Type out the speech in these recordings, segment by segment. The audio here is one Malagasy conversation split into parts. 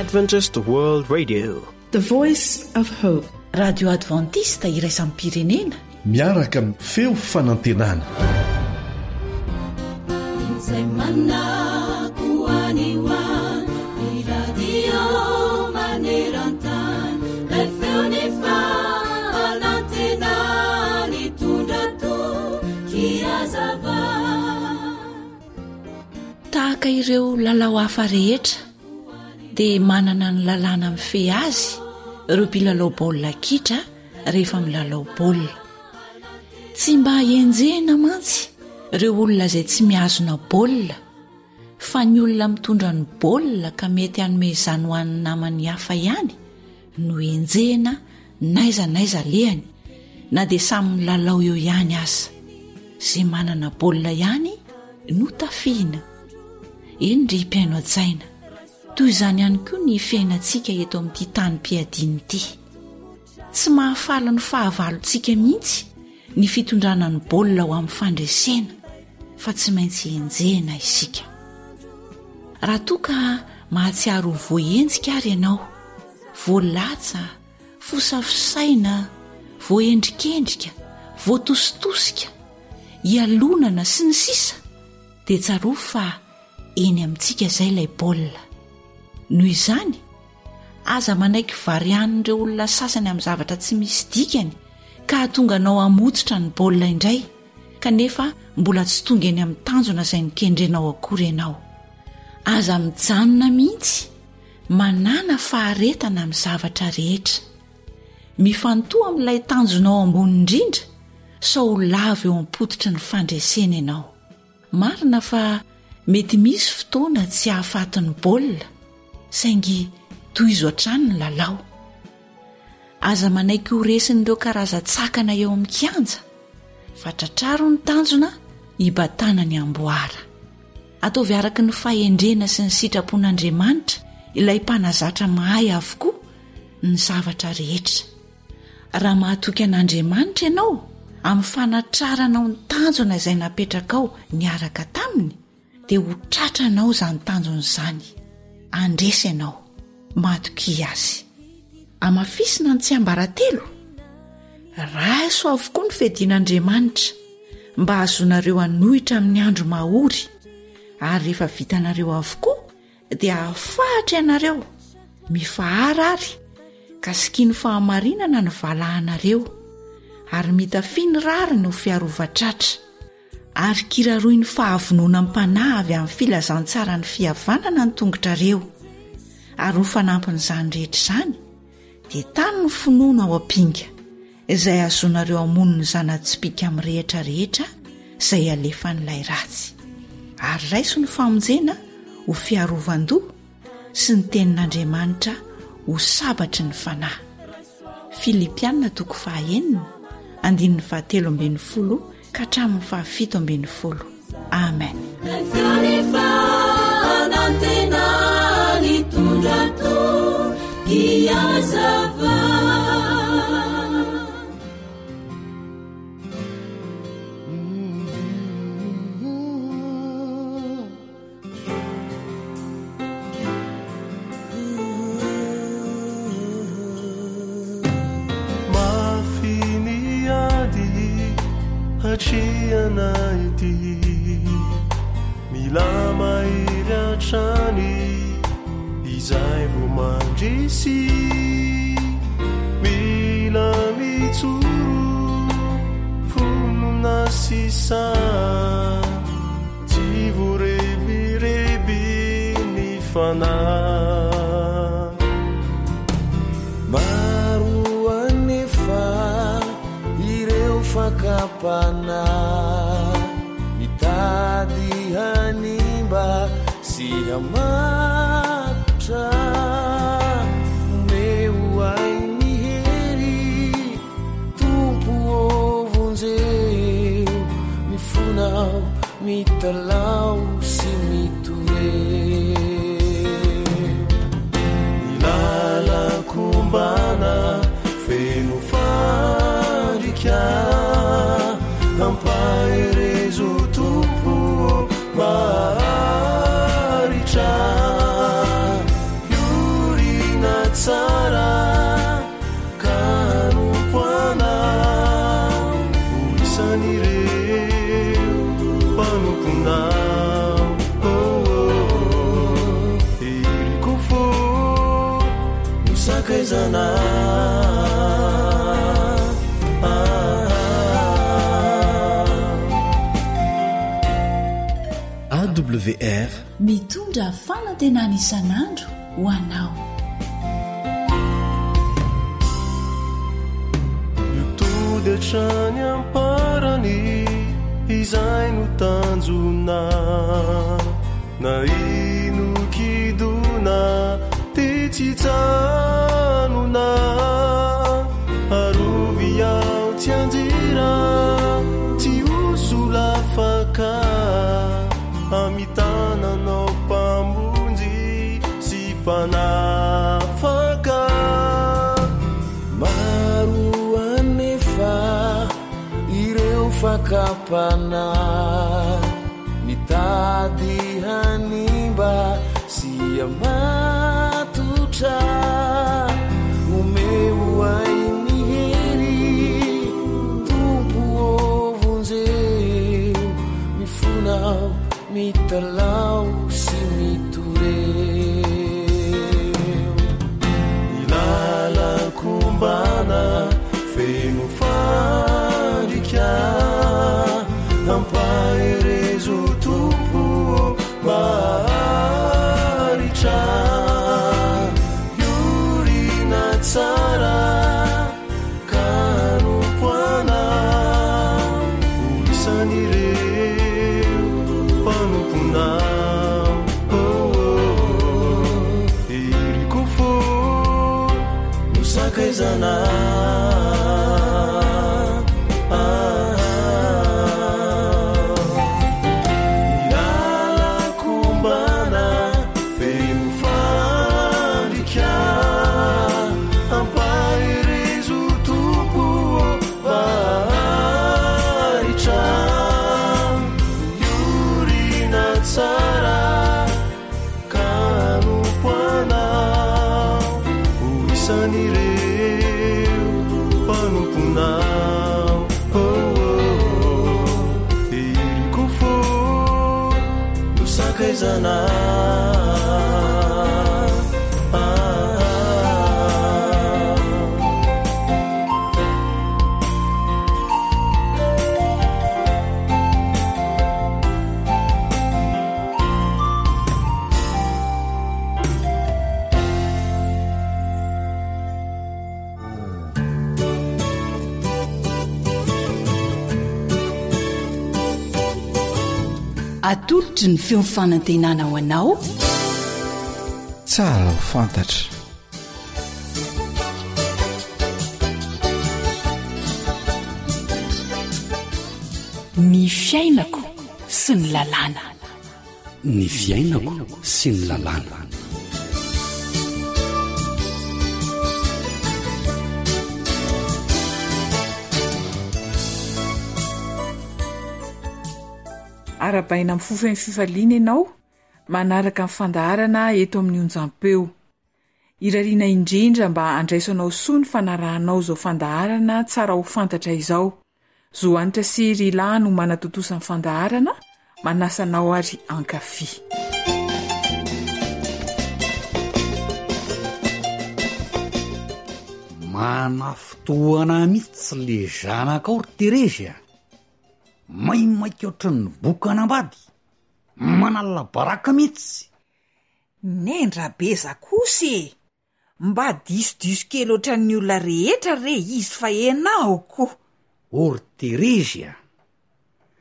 Adventist World Radio. The Voice of Hope. Radio Adventiste iraisam-pirenena. Miaraka amin'ny feo fanantenana. Izay manako any ho any, ny radio maneran-tany, ilay feon'ny fanantenana nitondra toky hazava. Tahaka ireo lalao hafa rehetra dia manana ny lalàna mifehy azy ireo mpilalao baolina kitra rehefa milalao baolina. Tsy mba enjehina mantsy ireo olona izay tsy mihazona baolina fa ny olona mitondra ny baolina ka mety hanome izany ho an'ny namany hafa ihany no enjehina n'aiza n'aiza alehany na dia samy milalao eo ihany aza. Izay manana baolina ihany no tafihina. Eny ry mpihaino hajaina, toy izany ihany koa ny fiainantsika eto amin'ity tanim-piadiana ity. Tsy mahafaly ny fahavalontsika mihitsy ny fitondrana ny baolina ho amin'ny fandresena fa tsy maintsy enjehina isika. Raha toa ka mahatsiaro ho voaenjika ary ianao, voalatsa, fosafosaina, voaendrikendrika, voatositosika, ialonana sy ny sisa dia tsarovy fa eny amintsika izay ilay baolina. Noho izany, aza manaiky varianin'ireo olona sasany amin'ny zavatra tsy misy dikany ka hahatonga anao hamotsitra ny baolina indray kanefa mbola tsy tonga eny amin'ny tanjona izay nikendrenao akory ianao. Aza mijanona mihitsy, manàna faharetana amin'ny zavatra rehetra. Mifantoha amin'ilay tanjonao ambony indrindra sao ho lavo eo am-pototry ny fandresena ianao. Marina fa mety misy fotoana tsy hahafaty ny baolina, saingy tohizo hatrany ny lalao. Aza manaiky ho resin'ireo karazan-tsakana eo amin'ny kianja, fa tratraro ny tanjona hibatana ny amboara. Ataovy araka ny fahendrena sy ny sitrapon'Andriamanitra ilay mpanazatra mahay avokoa ny zavatra rehetra. Raha mahatoky an'Andriamanitra ianao amin'ny fanatraranao ny tanjona izay napetrakao niaraka taminy, dia ho tratranao izany tanjona izany. Handresy ianao. Matokia Azy. Hamafisina ny tsiambaratelo? Raiso avokoa ny fiadian'Andriamanitra mba hahazoanareo hanohitra amin'ny andro mahory, ary rehefa vitanareo avokoa dia hahafahatra ianareo. Mifahara àry, ka sikino fahamarinana ny valahanareo, ary mitafia ny rariny ho fiarovan-tratra, ary kiraroy ny fahavononam-panahy avy amin'ny filazantsaran'ny fihavanana ny tongotrareo, ary ho fanampin'izany rehetra izany, dia tano ny finoana ao am-pinga, izay hahazoanareo hamono ny zana-tsipìka mirehitra rehetra izay alefan'ilay ratsy. Ary raiso ny famonjena ho fiarovan-doha sy ny tenin'Andriamanitra ho sabatry ny fanahy. Filipiana toko fahaenina, andininy fahatelo ambin'ny folo ka hatramin'ny fahafito ambin'ny folo. Amen. Mafy ny ady hatrehana ity, mila mahery hatrany izay vao mandresy, mila mijoro vonona sy sahy. Tsy voarebireby ny fanahy. Maro anefa ireo fakam-panahy mitady hanimba sy hamatotra. Omeo ahy ny hery Tompo ô vonjeo mifona aho mitalaho sy mitoreo. Ny lalan-kombana feno fandrika, ampaherezo Tompo ô maharitra. AWR. Mitondra fanantenana isan'andro ho anao. Ny tody hatrany am-parany izay no tanjona na inon-kidona dia tsy hijanona arovy aho tsy anjera tsy ho solafaka Amitananao Mpamonjy sy Mpanafaka. Maro anefa ireo fakam-panahy mitady hanimba sy hamatotra. Omeo ahy ny hery, Tompo ô vonjeo. Mifona aho, mitalaho sy mitoreo. Ny lalan-kombana feno fandrika, ampaherezo Tompo ô mba haharitra. Hiorina tsara. Ka hanompo Anao ho isan'ireo mpanomponao. Oh, oh, iriko fo no sakaizanao. Ny lalako-mbana feno fandrika. Ampaherezo Tompo ô mba haharitra Miorina tsara ka hanompo Anao Ho isan'ireo mpanomponao Oh oh Iriko fo no sakaizanao. Atolotry ny feo fanantenana ho anao. Tsara ho fantatra. Ny fiainako sy ny lalàna. Ny fiainako sy ny lalàna. Arahabaina amin'ny fo feno fifaliana ianao manaraka ny fandaharana eto amin'ny onjampeo. Irariana indrindra mba handraisanao soa ny fanarahanao izao fandaharana tsara ho fantatra izao. Zo Hanitra sy Rila no manatontosa ny fandaharana, manasa anao ary hankafy. Manafintohana mihitsy le zanakao ry Terezy a! Maimaika ohatran'ny boka anambady! Manala baraka mihitsy! Nendrabeza kosa e! Mba disodiso kely ohatran'ny olona rehetra re izy fa enao ko! O ry Terezy a!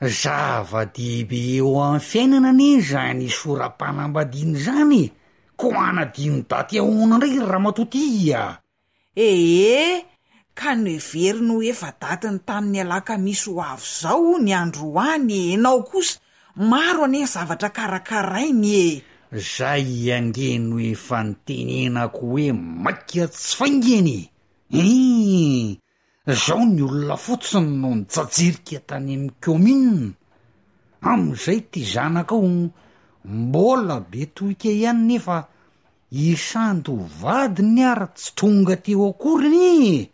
Zava-dehibe eo amin'ny fiainana anie izany sora-panambadiana izany e! Koa hanadino daty ahoana indray ry ramatoa ty a! Ee, ka noheveriny ho efa datiny tamin'ny alakamisy ho avy izao hono androany e, enao kosa, maro anie ny zavatra karakarainy e! Zay ange no efa nitenenako hoe maika tsy faingana e! Hii! Zao ny olona fotsiny no nijajirika tany amin'ny commune, amin'izay ty zanakao mbola be tohika ihany nefa I Sandy ho vadiny ary tsy tonga teo akory anie e!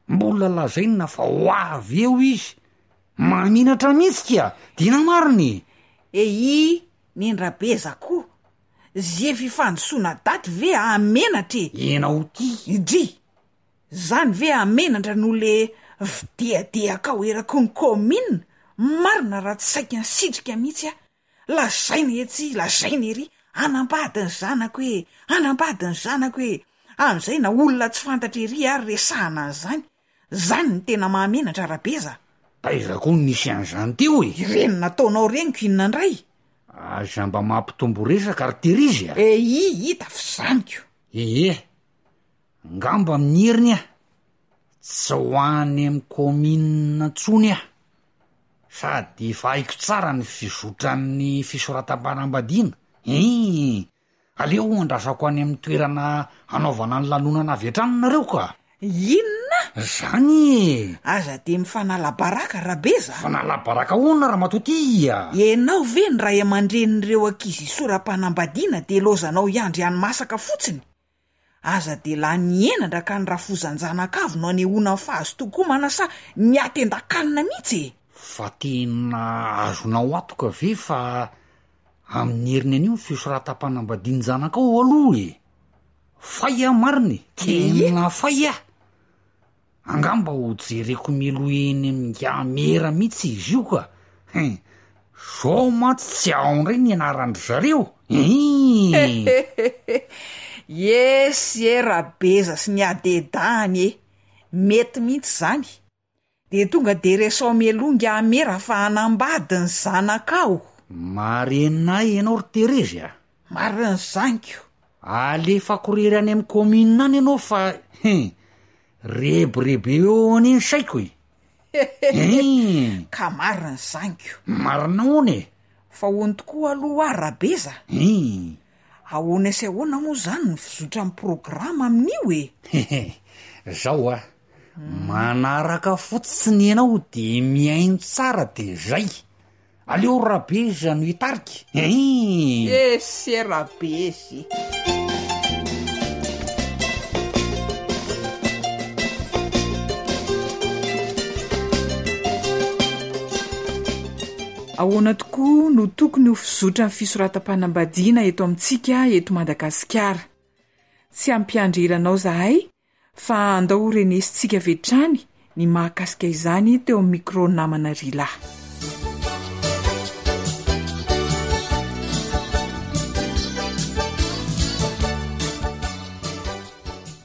Mbola lazaina fa ho avy eo izy! Mahamenatra mihitsy ka! Dina marina e! Eii nendrabeza koa! Ze fifandisoana daty ve hahamenatra e! Enao ty! Dry! Zany ve hahamenatra noho le fidehadehakao eraky ny kaominina? Marina raha tsy saika nisitrika mihitsy aho! Lazaina etsy, lazaina ery, hanambady ny zanako e! Hanambady ny zanako e! Amin'izay na olona tsy fantatra ery ary resahana an'izany. Zany no tena mahamenatra Rabeza a! Taiza koa no nisy an'izany teo e? Ireny nataonao ireny ko inona indray? Aza mba mampitombo resaka ry Terizy a! Eii hita f'izany ko! Ee, angamba amin'ny heriny aho, tsy ho any amin'ny kaominina intsony aho, sady efa haiko tsara ny fizotran'ny fisoratam-panambadiana, hein! Aleo andrasako any amin'ny toerana hanaovana ny lanonana avy hatrany nareo ka! Inona? Zany e! Aza dia mifanala baraka Rabeza a! Fanala baraka ahoana ramatoa ty a? Ianao ve ny ray aman-drenin'ireo ankizy hisoram-panambadiana dia lozanao hiandry hani-masaka fotsiny? Aza dia lany henatra ka ny rafozan-janakavy no anehoana ny fahazotoan-komana sa ny hatendan-kanina mihitsy e! Fa tena azonao antoka ve fa amin'ny heriny an'io ny fisoratam-panambadian-janakao aloha e! Fay aho marina e! Tena fay aho! Angamba ho jereko mialoha eny amin'ingahy mera mihitsy izy io ka! Hein! Zao mantsy tsy ao indray ny anaran-dry zareo hein! Yes ye Rabeza sy ny adedahany e! Mety mihitsy izany! Dia tonga dia resaho mialoha ingahy mera fa hanambady ny zanakao! Marina ahy ianao ry Terezy a! Marina izany ko! Alefako rery any amin'ny commune any ianao fa hein! Rebirebeo eo anie ny saiko e! Hein! Ka marina izany ko! Marina ahoana e? Fa hono tokoa aloha hoa Rabeza? Hein! Ahoana sy ahoana moa izany ny fizotran'ny programa amin'io e? Hehe! Zao a! Manaraka fotsiny ianao de mihaino tsara de zay! Aleo Rabezy no hitarika hein! Ese Rabezy! Ahoana tokoa no tokony ho fizotran'ny fisoratam-panambadiana eto amintsika eto Madagasikara? Tsy hampiandry ela anao zahay fa andao ho renesintsika avy hatrany ny mahakasika izany teo amin'ny micro namana Rila.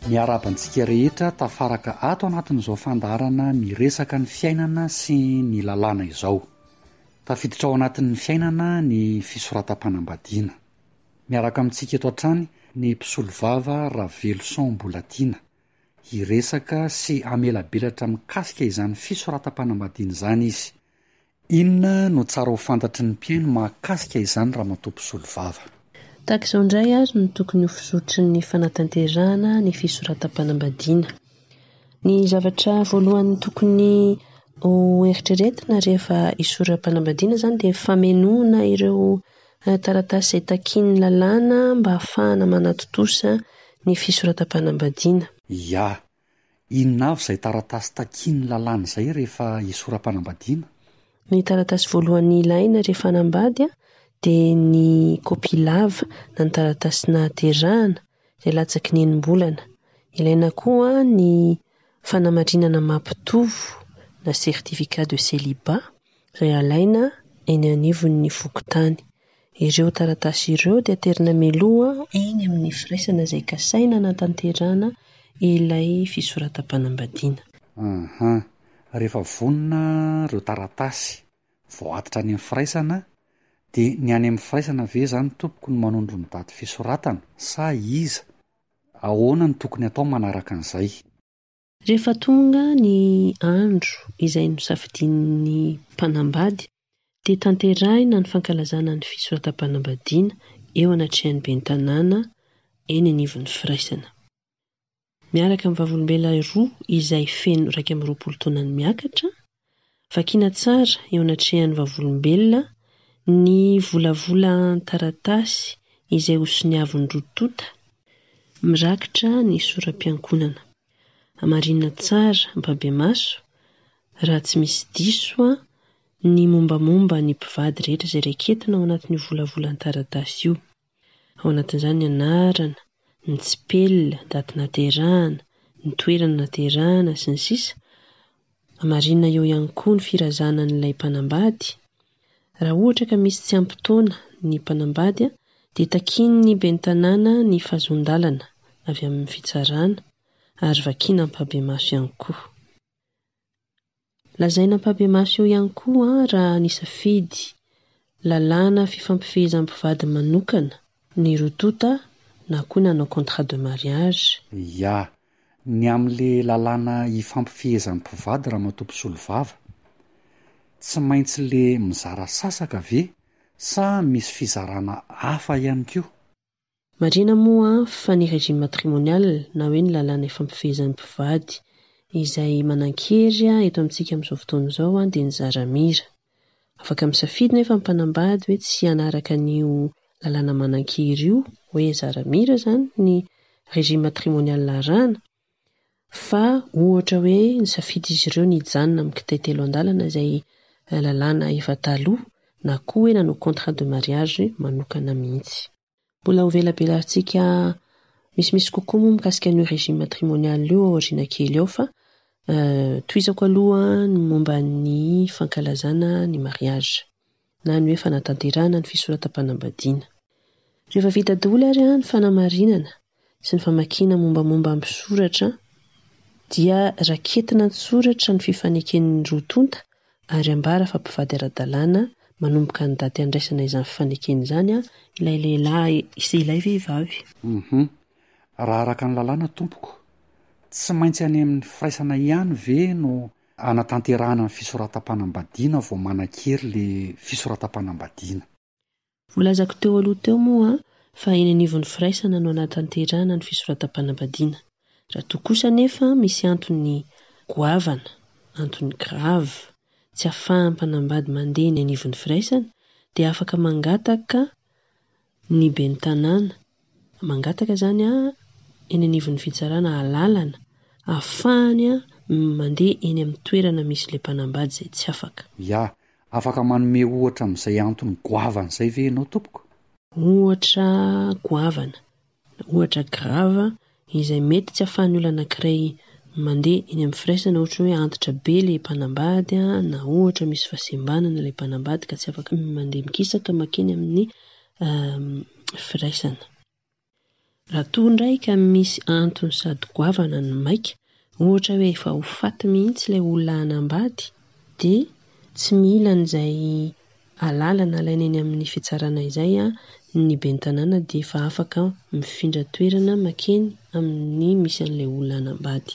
Miarahaba antsika rehetra tafaraka ato anatin'izao fandaharana miresaka ny fiainana sy ny lalàna izao. Tafiditra ao anatin'ny fiainana ny fisoratam-panambadiana. Miaraka amintsika eto hatrany ny mpisolovava Raveloson Mbolatiana. Hiresaka sy hamelabelatra mikasika izany fisoratam-panambadiana izany izy. Inona no tsara ho fantatry ny mpihaino mahakasika izany ramatoa mpisolovava? Tahaka izao indray ary no tokony ho fizotry ny fanatanterahana ny fisoratam-panambadiana. Ny zavatra voalohany tokony ho eritreretina rehefa hisoram-panambadiana izany dia famenoana ireo taratasy izay takian'ny lalàna mba hahafahana manatontosa ny fisoratam-panambadiana. Ia. Inona avy izay taratasy takian'ny lalàna izay rehefa hisoram-panambadiana? Ny taratasy voalohany ilaina rehefa hanambady dia ny kopia lava na ny taratasy nahaterahana izay latsaky ny enim-bolana. Ilaina koa ny fanamarinana mampitovo na certificat de célibat izay alaina eny anivon'ny fokontany. Ireo taratasy ireo dia aterina mialoha eny amin'ny firaisana izay kasaina hanatanterahana ilay fisoratam-panambadiana. Aha. Rehefa vonona ireo taratasy vao atitra any amin'ny firaisana dia ny any amin'ny firaisana ve izany tompoko no manondro ny daty fisoratana sa iza? Ahoana no tokony atao manaraka an'izay? Rehefa tonga ny andro izay nosafidian'ny mpanambady dia tanterahina ny fankalazana ny fisoratam-panambadiana eo anatrehan'ny ben'ny tanàna eny anivon'ny firaisana. Miaraka amin'ny vavolombelona roa izay feno 21 taona ny miakatra, vakiana tsara eo anatrehan'ny vavolombelona ny volavolan-taratasy izay hosoniavin'ny roa tonta mirakitra ny sora-piankonana. Hamarinina tsara ampahibemaso raha tsy misy diso ny mombamomba ny mpivady rehetra izay raiketina ao anatin'io volavolan-taratasy io. Ao anatin'izany ny anarana, ny tsipelina, daty nahaterahana, ny toerana nahaterahana, sy ny sisa Hamarinina eo ihany koa ny firazanan'ilay mpanambady. Raha ohatra ka misy tsy ampy taona ny mpanambady dia takian'ny ben'ny tanàna ny fahazoan-dalana avy amin'ny fitsarana ary vakiana ampahibemaso ihany koa. Lazaina ampahibemaso eo ihany koa raha nisafidy lalàna fifampifehezan'ny mpivady manokana ny roa tonta na koa nanao contrat de mariage. Ya, ny amin'le lalàna ifampifehezan'ny mpivady ramatoa mpisolovava, tsy maintsy le mizara sasaka ve sa misy fizarana hafa ihany koa? Marihina moa fa ny régime matrimonial na hoe ny lalàna ifampifehezan'ny mpivady izay manan-kery eto amintsika amin'izao fotoana izao dia ny zaramira. Afaka misafidy nefa ny mpanambady hoe tsy hanaraka an'io lalàna manan-kery io, hoe zaramira izany ny régime matrimonial arahana, fa ohatra hoe nisafidy izy ireo ny hijanona amin'ny kitay telo andalana izay lalàna efa taloha na koa hoe nanao contrat de mariage manokana mihitsy. Mbola ho velabelarintsika misimisy kokoa moa mikasika an'io régime matrimonial io ao aoriana kely ao fa tohizako aloha ny momba ny fankalazana ny mariage na ny hoe fanatanterahana ny fisoratam-panambadiana. Rehefa vita daholo ary ny fanamarinana sy ny famakiana mombamomba ny mpisoratra dia raketina an-tsoratra ny fifaneken'ny roa tonta ary ambara fa mpivady ara-dalàna manomboka ny daty andraisana izany fifanekena izany ilay lehilahy sy ilay vehivavy. Hum. Raha araka ny lalàna tompoko, tsy maintsy any amin'ny firaisana ihany ve no anatanterahana ny fisoratam-panambadiana vao manan-kery le fisoratam-panambadiana? Voalazako teo aloha teo moa fa eny anivon'ny firaisana no anatanterahana ny fisoratam-panambadiana. Raha toa kosa anefa misy antony goavana, antony grave, tsy ahafahan'ny mpanambady mandeha eny anivon'ny firaisana dia afaka mangataka ny ben'ny tanàna, mangataka izany eny anivon'ny fitsarana alalana ahafahany mandeha eny amin'ny toerana misy ilay mpanambady izay tsy afaka. Ya, Afaka manome ohatra amin'izay antony goavana izay ve ianao tompoko? Ohatra goavana, ohatra grave izay mety tsy ahafahan'ny olona anankiray mandeha eny amin'ny firaisana ohatra hoe antitra be ilay mpanambady na ohatra misy fahasembanana ilay mpanambady ka tsy afaka mandeha mikisaka mankeny amin'ny firaisana. Raha toa indray ka misy antony sady goavana no maika, ohatra hoe efa ho faty mihitsy ilay olona hanambady dia tsy mila an'izay alalana alaina eny amin'ny fitsarana izay ny ben'ny tanàna dia efa afaka mifindra toerana mankeny amin'ny misy an'ilay olona hanambady.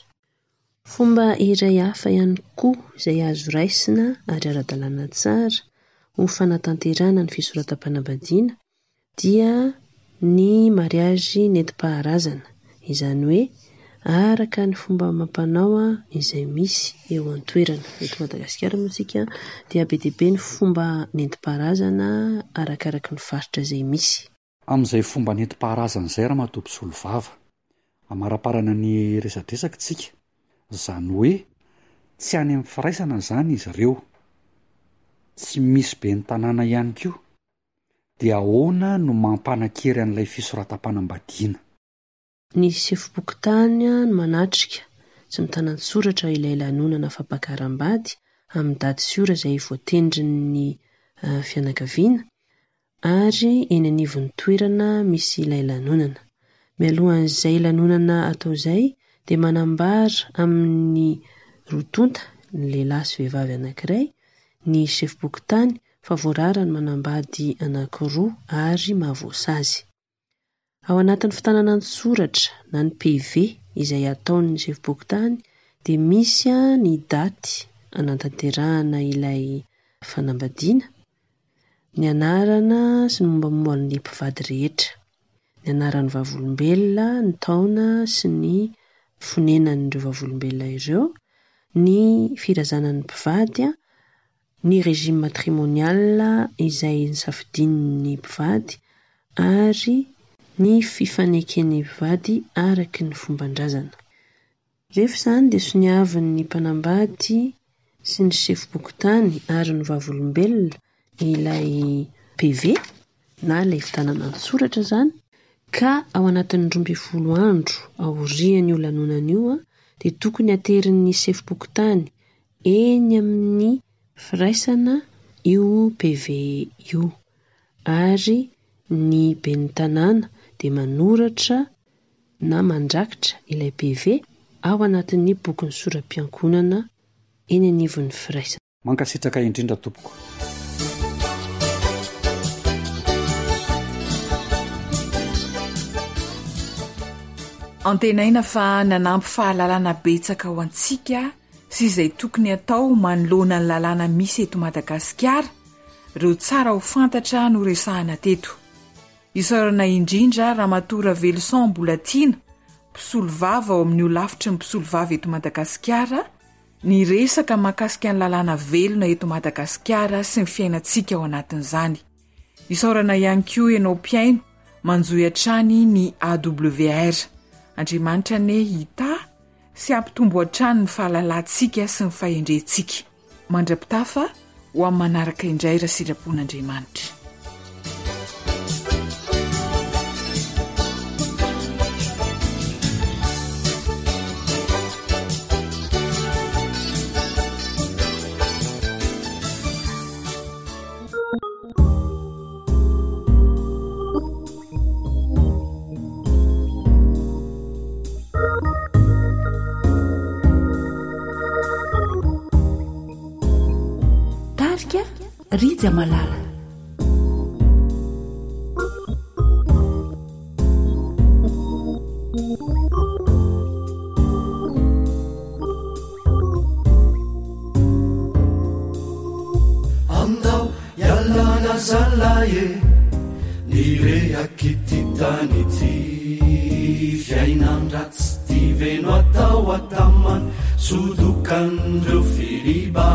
Fomba iray hafa ihany koa izay azo raisina ary ara-dalàna tsara ho fanatanterahana ny fisoratam-panambadiana dia ny mariazy nentim-paharazana, izany hoe araka ny fomba amam-panao izay misy eo an-toerana. Eto Madagasikara moa isika dia be dia be ny fomba nentim-paharazana arakaraky ny faritra izay misy. Amin'izay fomba nentim-paharazana izay Ramatoa Mpisolovava, amaraparana ny resadresaka tsika, izany hoe tsy any amin'ny firaisana izany izy ireo, tsy misy ben'ny tanàna ihany koa, dia ahoana no mampanan-kery an'ilay fisoratam-panambadiana? Ny sefom-pokontany no manatrika sy mitana an-tsoratra ilay lanonana fampakaram-bady amin'ny daty sy ora izay voatendrin'ny fianakaviana ary eny anivon'ny toerana misy ilay lanonana. Mialohan'izay lanonana atao izay dia manambara amin'ny roa tonta, ny lehilahy sy vehivavy anankiray, ny sefom-pokontany fa voarara ny manambady anankiroa ary mahavoasazy. Ao anatin'ny fitanana an-tsoratra na ny PV izay ataon'ny sefom-pokontany dia misy ny daty anatanterahana ilay fanambadiana, ny anarana sy ny mombamomba ny mpivady rehetra, ny anaran'ny vavolombelona, ny taona sy ny fonenan'ireo vavolombelona ireo, ny firazanan'ny mpivady, ny régime matrimonial izay nosafidian'ny mpivady ary ny fifaneken'ny mpivady araky ny fomban-drazana. Rehefa izany dia soniavin'ny mpanambady sy ny sefom-pokontany ary ny vavolombelona ilay PV na ilay fitanana an-tsoratra izany ka ao anatin'ny 12 andro aorian'io lanonana io dia tokony haterin'ny sefom-pokontany eny amin'ny firaisana io PV io ary ny ben'ny tanàna dia manoratra na mandrakitra ilay PV ao anatin'ny bokin'ny sora-piankohonana eny anivon'ny firaisana. Mankasitraka indrindra tompoko. Antenaina fa nanampy fahalalana betsaka ho antsika sy izay tokony atao manoloana ny lalàna misy eto Madagasikara ireo tsara ho fantatra noresahana teto. Isaorana indrindra Ramatoa Raveloson Mbolatiana, mpisolovava ao amin'ny holafitry ny mpisolovava eto Madagasikara, Niresaka mahakasika ny lalàna velona eto Madagasikara sy ny fiainantsika ao anatin'izany. Isaorana ihany koa ianao mpihaino manjohy hatrany ny AWR. Andriamanitra anie hitahy sy hampitombo hatrany ny fahalalantsika sy ny fahendrentsika. Mandra-pitafa ho amin'ny manaraka indray raha sitrapon'Andriamanitra. Tarika Rija Malala. Andao ialana zalahy e, ny rehak'ity tany ity. Fiainan-dratsy ty ve no atao ataman sodokan'ireo firiba.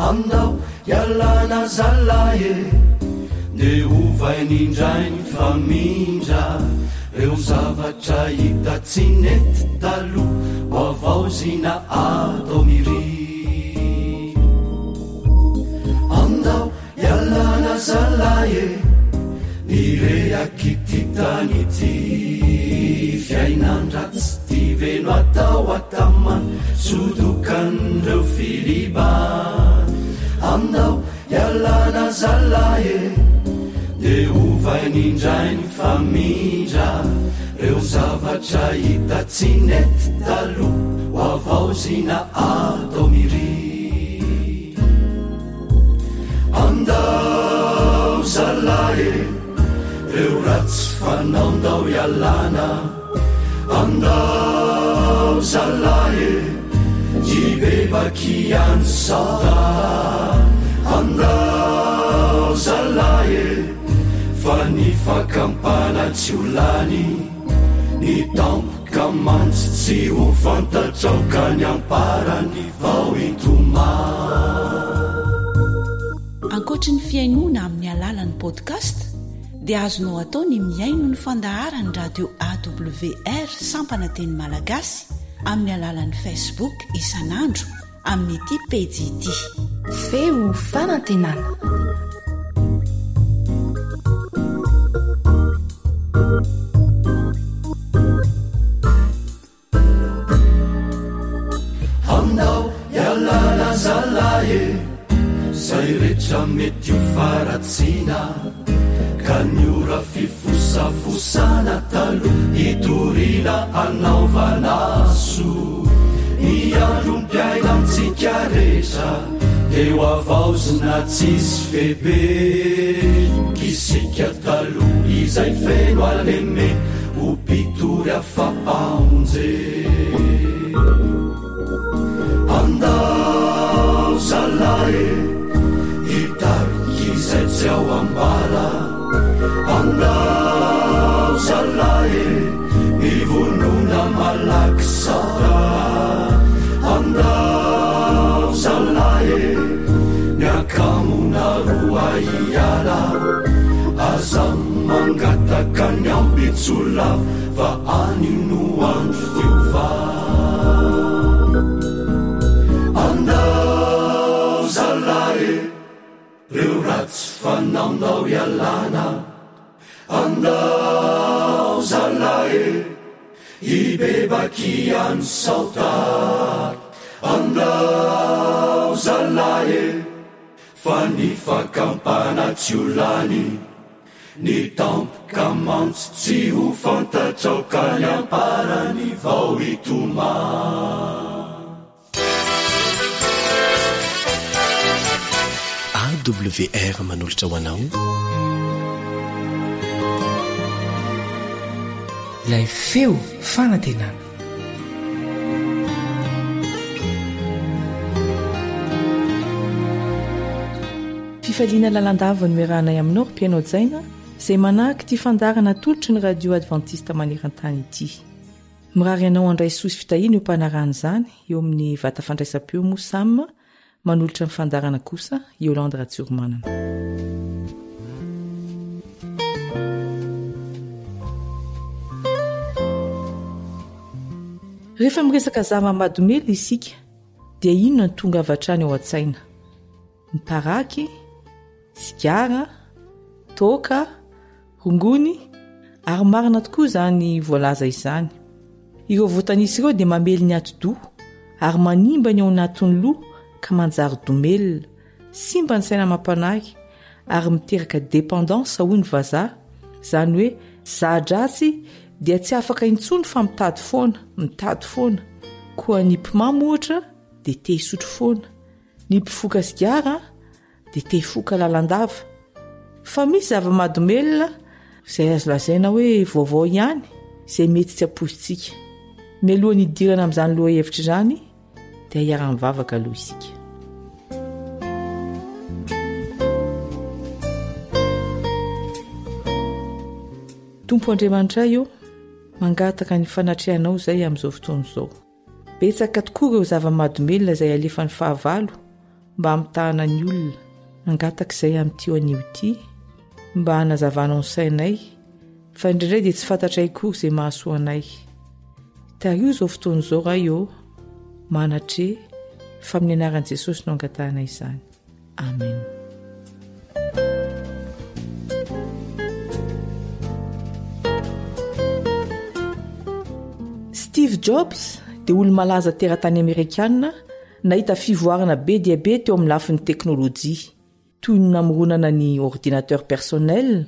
Andao ialana zalahy e, ndeha ovainy indray ny famindra reo zavatra hita tsy nety taloha ho havaozina atao miria. Andao ialana zalahy e, ny rehak'ity tany ity. Fiainan-dratsy ty ve no atao ataman sodokan'ireo filiba. Andao ialana zalahy e, dia ovainy indray ny famindra reo zavatra hita tsy nety taloha ho havaozina atao miria. Andao zalahy e, reo ratsy fanao ndao ialana. Andao zalahy e, hibebaky ihany sao da. Andao zalahy e, fa ny fakampana tsy ho lany, ny tampoka mantsy tsy ho fantatrao ka ny amparany vao hitomany. Ankoatry ny fihainoana amin'ny alalan'ny podcast dia azonao atao ny mihaino ny fandaharan'ny radio AWR sampana teny malagasy amin'ny alalan'ny Facebook isan'andro amin'ity pejy ity. Feo fanantenana. Andao ialana zalahy e, zay rehetra mety ho faharatsiana ka ny ora fifosafosana taloha hitoriana hanaovana soa. Ny androm-piainantsika rehetra dia ho havaozina tsisy fepetra. Isika taloha izay feno haleme ho mpitory Fampamonjena. Andao zalahy e, hitarika izay tsy ao am-bala. Andao zalahy e, mivonona malaky sata. Andao zalahy e, ny akamona roa hiala. Aza mangataka ny ampitso lava fa anio no andro fiovana. Andao zalahy e, reo ratsy fanao ndao ialana. Andao zalahy e, hibebaky ihany sao tara. Andao zalahy e. Fa ny fakampana tsy ho lany Ny tampoka mantsy tsy ho fantatrao Ka ny amparany vao hitomany. AWR manolotra ho anao. Ilay feo fanantenana. Fifaliana lalandava no iarahanay aminao ry mpihaino hajaina izay manahaka ity fandaharana atolotry ny radio advantista maneran-tany ity. Mirary anao handray soa sy fitahiana eo am-panarahana izany eo amin'ny vata fandraisam-peo moa Sam manolotra ny fandaharana kosa Yolande Ratsiromanana. Rehefa miresaka zava-mahadomelina isika dia inona no tonga avy hatrany ao an-tsaina? Ny paraky, sigara, toaka, rongony, ary marina tokoa izany voalaza izany. Ireo voatanisa ireo dia mamely ny atidoha ary manimba ny ao anatin'ny loha ka manjary domelina, simba ny saina amam-panahy ary miteraka dépendance hoy ny vazaha, izany hoe za-dratsy dia tsy afaka intsony fa mitady foana, mitady foana. Koa ny mpimamo ohatra dia te hisotro foana. Ny mpifoka sigara dia te hifoka lalandava. Fa misy zava-mahadomelina izay azo lazaina hoe vaovao ihany izay mety tsy ampoizintsika. Mialohan'ny hidirana amin'izany lohahevitra izany dia hiara-mivavaka aloha isika. Tompo Andriamanitray ô, mangataka ny fanatrehanao izay amin'izao fotoana izao. Betsaka tokoa ireo zava-mahadomelina izay alefan'ny fahavalo mba hamitahana ny olona. Mangataka izay amin'ity anio ity mba hanazavanao ny sainay fa indraindray dia tsy fantatray akory izay mahasoa anay. Tariho izao fotoana izao Ray ô, manatre fa amin'ny anaran'i Jesosy no angatahana izany. Amen. Steve Jobs dia olo-malaza teratany amerikana nahita fivoarana be dia be teo amin'ny lafiny teknolojia, toy ny namoronana ny ordinateur personnel,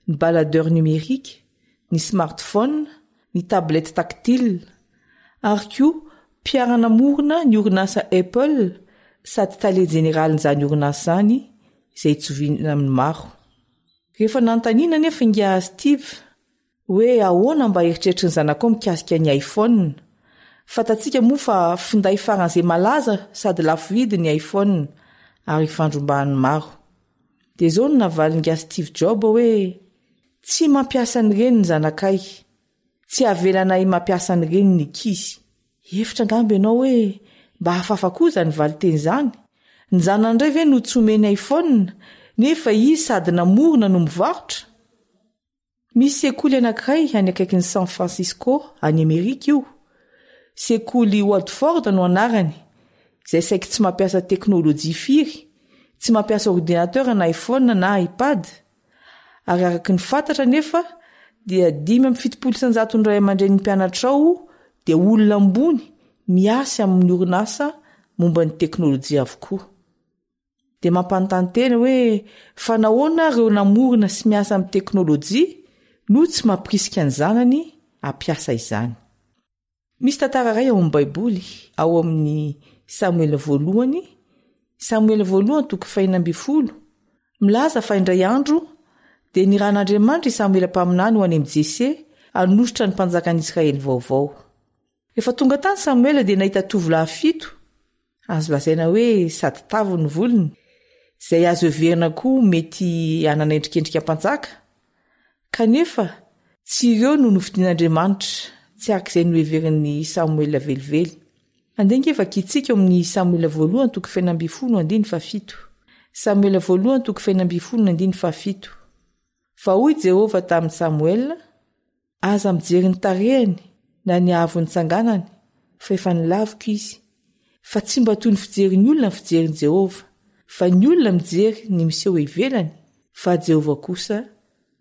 ny baladeur numérique, ny smartphone, ny tablette tactile, ary koa mpiara-namorona ny orinasa Apple sady tale jeneralin'izany orinasa izany izay itsoviana amin'ny maro. Rehefa nanontaniana anefa ingahy Steve hoe ahoana mba eritreritry ny zanakao mikasika ny iPhone, fantatsika moa fa finday faran'izay malaza sady lafo vidy ny iPhone ary ifandrombahan'ny maro. Dia izao no navalin'ingahy Steve Jobs hoe Tsy mampiasa an'ireny ny zanakay. Tsy avelanay mampiasa an'ireny ny ankizy. Hihevitra angamba ianao hoe mba hafahafa koa izany valinteny izany. Ny zanany indray ve no tsy omeny iPhone, nefa izy sady namorona no mivarotra? Misy sekoly anankiray any akaikin'i San Francisco, any Amerika io. Sekoly Watford no anarany, izay saiky tsy mampiasa teknolojia firy, tsy mampiasa ordinateur na iPhone na iPad. Ary araka ny fantatra anefa dia 75 isan-jaton'ny ray aman-drenin'ny mpianatra ao dia olona ambony miasa amin'ny orinasa momba ny teknolojia avokoa. Dia mampanontany tena hoe fa nahoana ireo namorona sy miasa amin'ny teknolojia no tsy mampirisika ny zanany hampiasa izany? Misy tantara iray ao amin'ny Baiboly, ao amin'ny Samoela voalohany, Samoela voalohany toko fahena ambin'ny folo, milaza fa indray andro dia nirahan'Andriamanitra i Samoela mpaminany ho any amin'i Jese hanosotra ny mpanjakan'i Israely vaovao. Rehefa tonga tany Samoela dia nahita tovolahy fito, azo lazaina hoe sady tavy ny volony, izay azo heverina koa mety hanana endrikendrika mpanjaka, Kanefa, tsy ireo no nofidin'Andriamanitra, tsy araka izay noheverin'i Samoela velively. Andeha ange vakintsika ao amin'ny Samoela voalohany toko fahenina ambinifolo andininy fahafito. Samoela voalohany toko fahenina ambinifolo andininy fahafito. Fa hoy Jehovah tamin'i Samoela, Aza mijery ny tarehiny na ny haavon'ny tsanganany, fa efa nolaviko izy. Fa tsy mba toy ny fijerin'ny olona ny fijerin'i Jehovah, fa ny olona mijery ny miseho ivelany, fa Jehovah kosa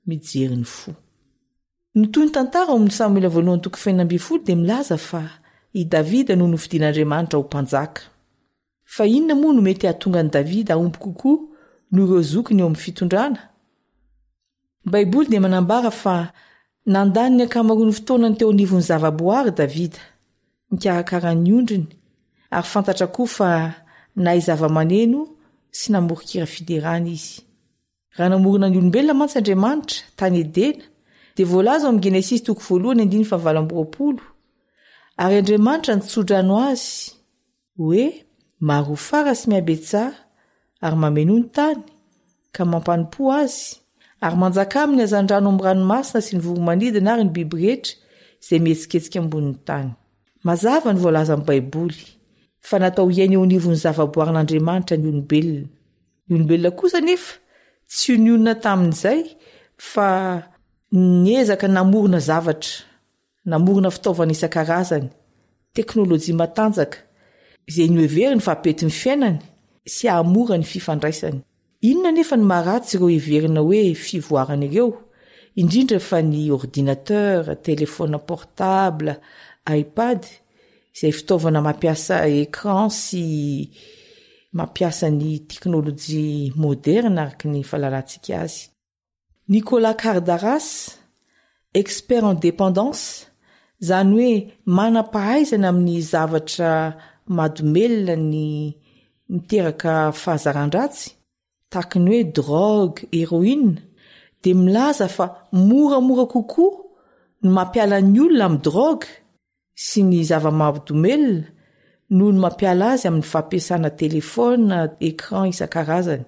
mijery ny fo. Ny tohin'ny tantara ao amin'ny Samoela voalohany toko fahenina ambinifolo dia milaza fa i Davida no nofidin'Andriamanitra ho mpanjaka. Fa inona moa no mety hahatonga an'i Davida hahomby kokoa noho ireo zokiny eo amin'ny fitondrana? Ny Baiboly dia manambara fa nandany ny ankamaroan'ny fotoanany teo anivon'ny zavaboary Davida, nikarakara ny ondriny, ary fantatra koa fa nahay zavamaneno sy namoron-kira fiderana izy. Raha namorona ny olombelona mantsy Andriamanitra, tany Edena, dia voalaza ao amin'ny Genesisy toko voalohany andininy fahavalo amby 20, Ary Andriamanitra nitsodrano azy, hoe, Maroa fara sy mihabetsaha, ary mamenoa ny tany, ka mampanompoa azy, ary manjakà amin'ny hazandrano amin'ny ranomasina sy ny voro-manidina ary ny biby rehetra izay mihetsiketsika ambonin'ny tany. Mazava ny voalazan'ny Baiboly, fa natao hiaina eo anivon'ny zavaboarin'Andriamanitra ny olombelona. Ny olombelona kosa anefa tsy nionona tamin'izay fa niezaka namorona zavatra, namorona fitaovana isan-karazany, teknolojia matanjaka, izay noheveriny fa hampety ny fiainany sy hahamora ny fifandraisany. Inona anefa no maharatsy ireo heverina hoe fivoarana ireo, indrindra fa ny ordinateur, telephone portable, iPad, izay fitaovana mampiasa écran sy mampiasa ny teknolojia moderna araka ny fahalalantsika azy. Nicolas Kardaras, expert en dépendance, izany hoe manam-pahaizana amin'ny zavatra mahadomelina ny miteraka fahazaran-dratsy, tahaka ny hoe drogue, héroïne, dia milaza fa moramora kokoa ny mampiala ny olona amin'ny drogue sy ny zava-mahadomelina noho ny mampiala azy amin'ny fampiasana telefaonina, écran isan-karazany,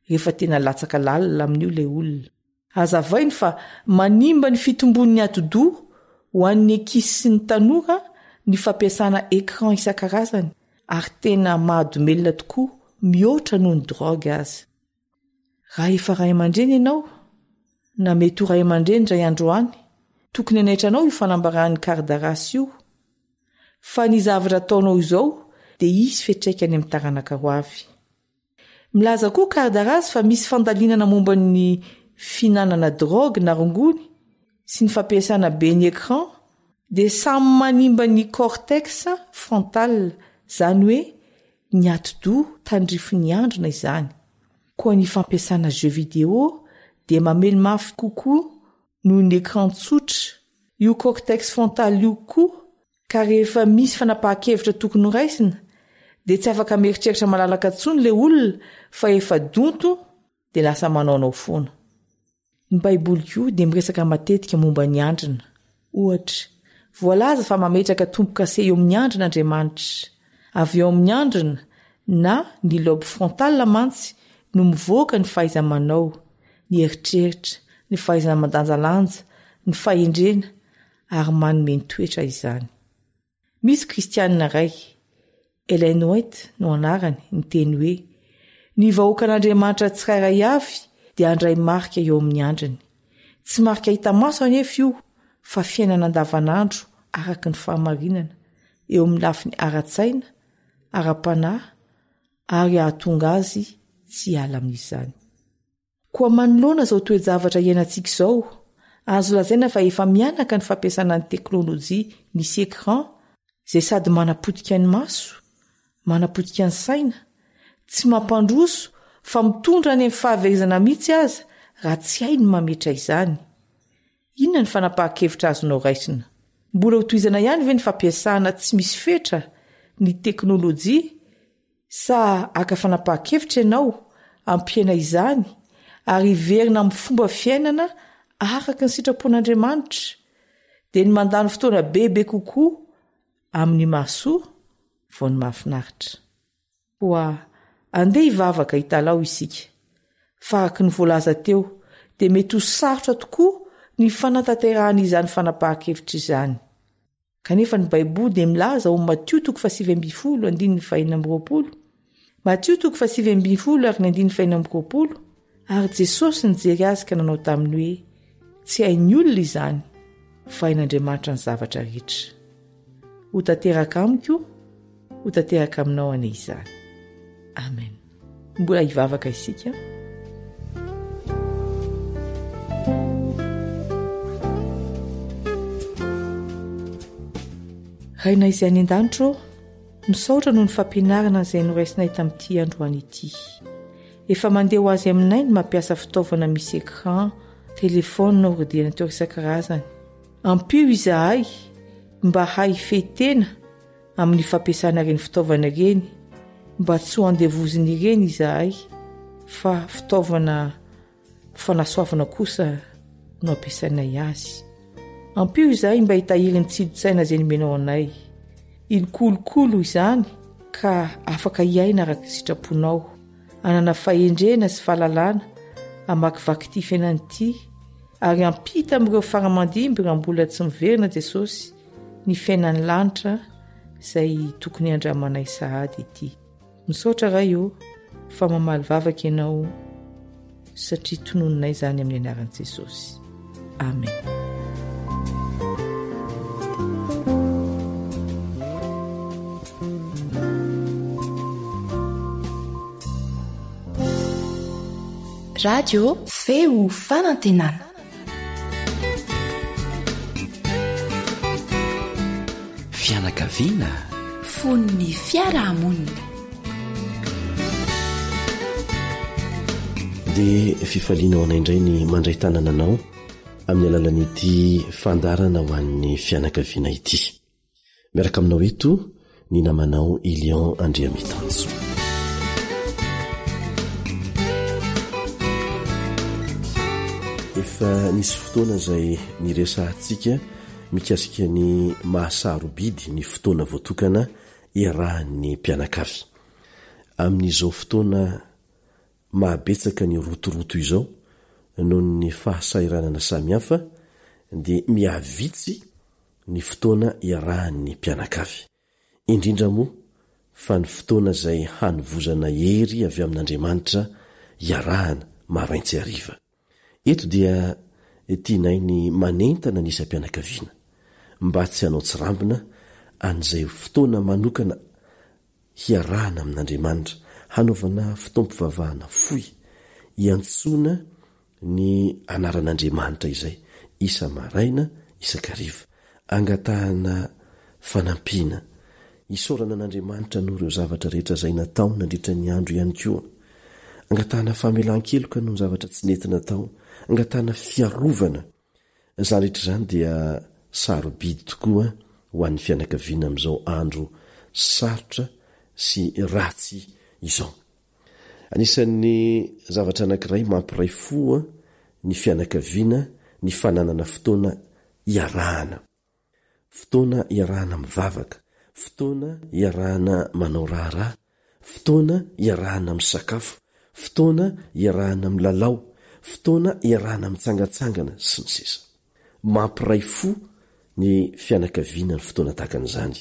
rehefa tena latsaka lalina amin'io ilay olona. Hazavainy fa manimba ny fitombon'ny atidoha ho an'ny ankizy sy ny tanora ny fampiasana écran isan-karazany ary tena mahadomelina tokoa mihoatra noho ny drogue aza. Raha efa ray aman-dreny ianao, na mety ho ray aman-dreny indray andro any, tokony hanaitra anao io fanambaran'i Kardaras io, fa ny zavatra ataonao izao dia hisy fiantraikany amin'ny taranaka ho avy. Milaza koa Kardaras fa misy fandalinana momba ny fihinanana drogue na rongony sy ny fampiasana be ny écran dia samy manimba ny cortex frontal, izany hoe ny atidoha tandrifin'ny andrina izany. Koa ny fampiasana jeux vidéo dia mamely mafy kokoa noho ny écran tsotra. Io cortex frontal io koa ka rehefa misy fanapahan-kevitra tokony horaisina dia tsy afaka mieritreritra malalaka intsony ilay olona fa efa donto dia lasa manaonao foana. Ny Baiboly koa dia miresaka matetika momba ny andrina. Ohatra, voalaza fa mametraka tombo-kase eo amin'ny andrina Andriamanitra. Avy eo amin'ny andrina, na ny lobe frontal mantsy no mivoaka ny fahaiza-manao, ny eritreritra, ny fahaizana mandanjalanja, ny fahendrena, ary manome ny toetra izany. Misy Kristianina iray, Ellen White no anarany, niteny hoe, Ny vahoakan'Andriamanitra tsirairay avy dia handray marika eo amin'ny andriny. Tsy marika hita maso anefa io, fa fiainana andavanandro araka ny fahamarinana, eo amin'ny lafiny ara-tsaina, ara-panahy, ary hahatonga azy tsy hiala amin'izany. Koa manoloana izao toe-javatra iainantsika izao, azo lazaina fa efa mihanaka ny fampiasana ny teknolojia misy écran izay sady manapotika ny maso, manapotika ny saina, tsy mampandroso fa mitondra any amin'ny fahaverezana mihitsy aza raha tsy hay ny mametra izany. Inona ny fanapahan-kevitra azonao raisina? Mbola hotohizana ihany ve ny fampiasana tsy misy fetra ny teknolojia Sa haka fanapahan-kevitra ianao hampihena izany ary hiverina amin'ny fomba fiainana araka ny sitrapon'Andriamanitra, dia ny mandany fotoana bebe kokoa amin'ny mahasoa vao ny mahafinaritra? Koa andeha hivavaka hitalaho isika, fa araka ny voalaza teo dia mety ho sarotra tokoa ny fanatanterahana izany fanapahan-kevitra izany. Kanefa ny Baiboly dia milaza ao Matio toko fahasivy ambin'ny folo andininy fahenina amby 20, Matio toko fahasivy ambin'ny folo ary ny andininy fahenina amby 20, Ary Jesosy nijery azy ka nanao taminy hoe, Tsy hain'ny olona izany, fa hain'Andriamanitra ny zavatra rehetra. Ho tanteraka amiko, ho tanteraka aminao anie izany. Amen. Mbola hivavaka isika. Rainay izay any an-danitra ô, Misaotra noho ny fampianarana izay noraisinay tamin'ity androany ity. Efa mandeha ho azy aminay ny mampiasa fitaovana misy écran, téléphone, ordinateur isan-karazany. Ampio izahay mba hahay hifehy tena amin'ny fampiasana ireny fitaovana ireny mba tsy ho andevozin'ireny izahay fa fitaovana fanasoavana kosa no ampiasainay azy. Ampio izahay mba hitahiry ny tsilo-tsaina izay nomenao anay. Hikolokolo izany ka afaka hiaina araka ny sitraponao, hanana fahendrena sy fahalalana hamakivaky ity fiainana ity ary hampita amin'ireo fara aman-dimby raha mbola tsy miverina Jesosy ny fiainan'ny lanitra izay tokony handramanay sahady ity. Misaotra Ray ô fa mamaly vavaka ianao satria tononinay izany amin'ny anaran'i Jesosy. Amen. Radio Feo Fanantenana. Fianakaviana. Fon'ny fiarahamonina. Dia fifaliana ho anay indray ny mandray tanana anao amin'ny alalan'ity fandaharana ho an'ny fianakaviana ity. Miaraka aminao eto ny namanao Ilion Andriamitanjo. Efa nisy fotoana izay niresahantsika mikasika ny maha-sarobidy ny fotoana voatokana iarahan'ny mpianakavy. Amin'izao fotoana maha-betsaka ny rotoroto izao noho ny fahasahiranana samihafa dia miha-vitsy ny fotoana iarahan'ny mpianakavy. Indrindra moa fa ny fotoana izay hanovozana hery avy amin'Andriamanitra iarahana marain-tsy hariva. Eto dia tianay ny manentana ny isam-pianakaviana mba tsy hanao tsirambina an'izay fotoana manokana hiarahana amin'Andriamanitra, hanaovana fotoam-pivavahana fohy, iantsoana ny anaran'Andriamanitra izay, isa-maraina, isan-kariva. Angatahana fanampiana, isaorana an'Andriamanitra noho ireo zavatra rehetra izay natao nandritra ny andro ihany koa. Angatahana famelan-keloka noho ny zavatra tsy nety natao, angatahana fiarovana. Izany rehetra izany dia sarobidy tokoa ho an'ny fianakaviana amin'izao andro sarotra sy ratsy izao. Anisan'ny zavatra anankiray mampiray fo ny fianakaviana ny fananana fotoana iarahana. Fotoana iarahana mivavaka, fotoana iarahana manao raharaha, fotoana iarahana misakafo, fotoana iarahana milalao, fotoana iarahana mitsangantsangana, sy ny sisa. Mampiray fo ny fianakaviana ny fotoana tahaka an'izany.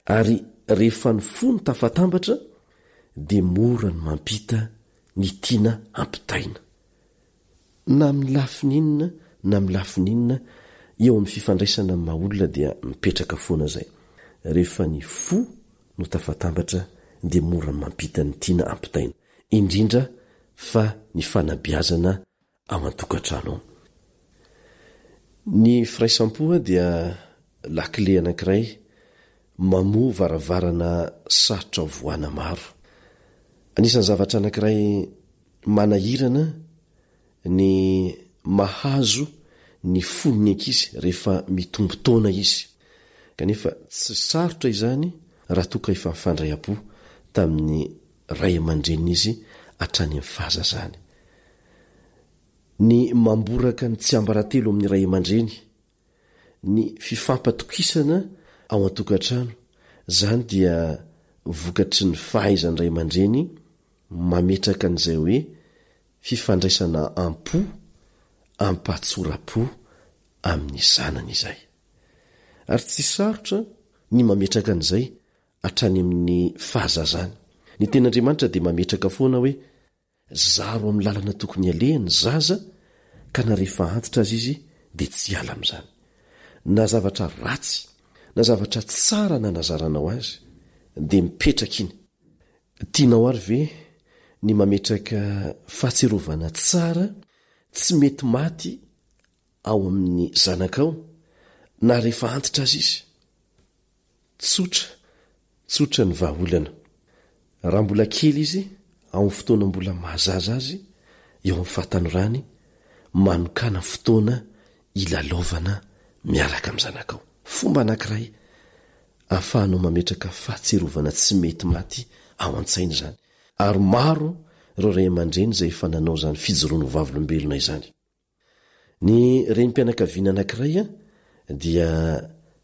Ary rehefa ny fo no tafatambatra dia mora ny mampita ny tiana hampitaina. Na amin'ny lafiny inona na amin'ny lafiny inona, eo amin'ny fifandraisana amin'ny maha olona dia mipetraka foana izay. Rehefa ny fo no tafatambatra dia mora ny mampita ny tiana ampitaina, indrindra fa ny fanabeazana ao an-tokantrano ao. Ny firaisam-po dia lakile anankiray mamoha varavarana sarotra vohana maro. Anisan'ny zavatra anankiray Manahirana ny mahazo ny fon'ny ankizy rehefa mitombo taona izy. Kanefa tsy sarotra izany raha toa ka efa nifandray am-po tamin'ny ray aman-dreniny izy hatrany amin'ny fahazazany. Ny mamboraka ny tsiambaratelo amin'ny ray aman-dreny, ny fifampatokisana ao an-tokantrano, izany dia vokatry ny fahaizan'ny ray aman-dreny mametraka an'izay hoe fifandraisana am-po, am-pahatsoram-po amin'ny zanany izay. Ary tsy sarotra ny mametraka an'izay hatrany amin'ny fahazazany. Ny Tenin'Andriamanitra dia mametraka foana hoe zaro amin'ny lalana tokony alehany ny zaza ka na rehefa antitra aza izy dia tsy hiala amin'izany. Na zavatra ratsy na zavatra tsara nanazaranao azy dia mipetraka iny. Tianao àry ve ny mametraka fahatsiarovana tsara tsy mety maty ao amin'ny zanakao, na rehefa antitra aza izy? Tsotra. Tsotra ny vahaolana. Raha mbola kely izy, ao amin'ny fotoana mbola maha-zaza azy, eo amin'ny fahatanorany, manokàna fotoana hilalaovana miaraka amin'ny zanakao. Fomba anankiray ahafahanao mametraka fahatsiarovana tsy mety maty ao an-tsaina izany. Ary maro ireo ray aman-dreny izay efa nanao izany fijoroana ho vavolombelona izany. Ny renim-pianakaviana anankiray dia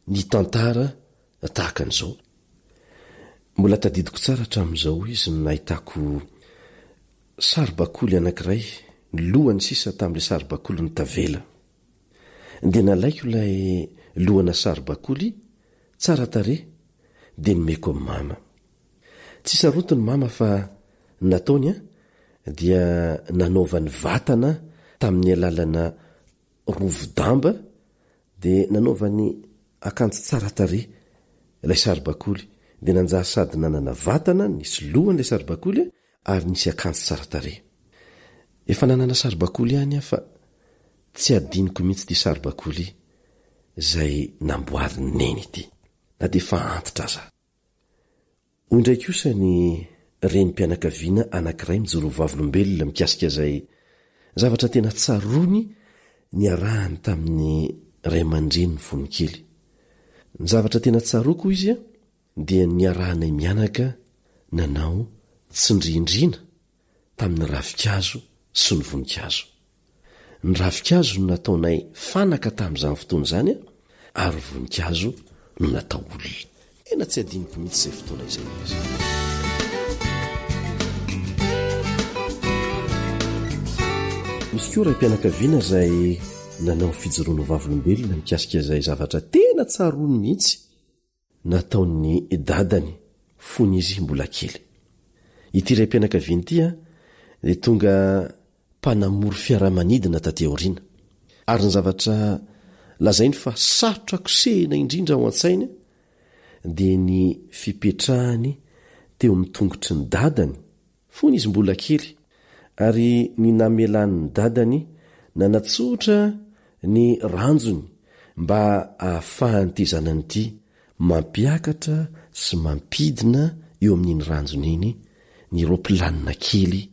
nitantara tahaka an'izao, Mbola tadidiko tsara hatramin'izao izy ny nahitako saribakoly anankiray, ny lohany sisa tamin'ilay saribakoly no tavela. Dia nalaiko ilay lohana saribakoly tsara tarehy dia nomeko an'i mama. Tsy sarotiny mama fa ny nataony an dia nanaovany vatana tamin'ny alalana rovi-damba dia nanaovany akanjo tsara tarehy ilay saribakoly dia nanjary sady nanana vatana nisy lohany ilay saribakoly ary nisy akanjo tsara tarehy. Efa nanana saribakoly ihany aho fa tsy adinoko mihitsy ity saribakoly izay namboarin'i Neny ity na dia efa antitra aza. Hoy indray kosa ny renim-pianakaviana anankiray mijoro ho vavolombelona mikasika izay zavatra tena tsaroany niarahany tamin'ny ray aman-dreniny fony kely. Ny zavatra tena tsaroako, hoy izy, dia ny niarahanay mianaka nanao tsindrindrina tamin'ny ravinkazo sy ny voninkazo. Ny ravinkazo no nataonay fanaka tamin'izany fotoana izany ary voninkazo no natao olona. Tena tsy adinoko mihitsy izay fotoana izay hoy izy. Misy koa raim-pianakaviana izay nanao fijoroana ho vavolombelona mikasika izay zavatra tena tsaroany mihitsy nataon'ny dadany fony izy mbola kely. Ity raim-pianakaviana ity dia tonga mpanamory fiaramanidina taty aoriana, ary ny zavatra lazainy fa sarotra kosehina indrindra ao an-tsainy dia ny fipetrahany teo amin'ny tongotry ny dadany Fony izy mbola kely, ary ny namelan'ny dadany nanatsotra ny ranjony mba hahafahan'ity zanany ity mampiakatra sy mampidina eo amin'iny ranjony iny ny ropilanina kely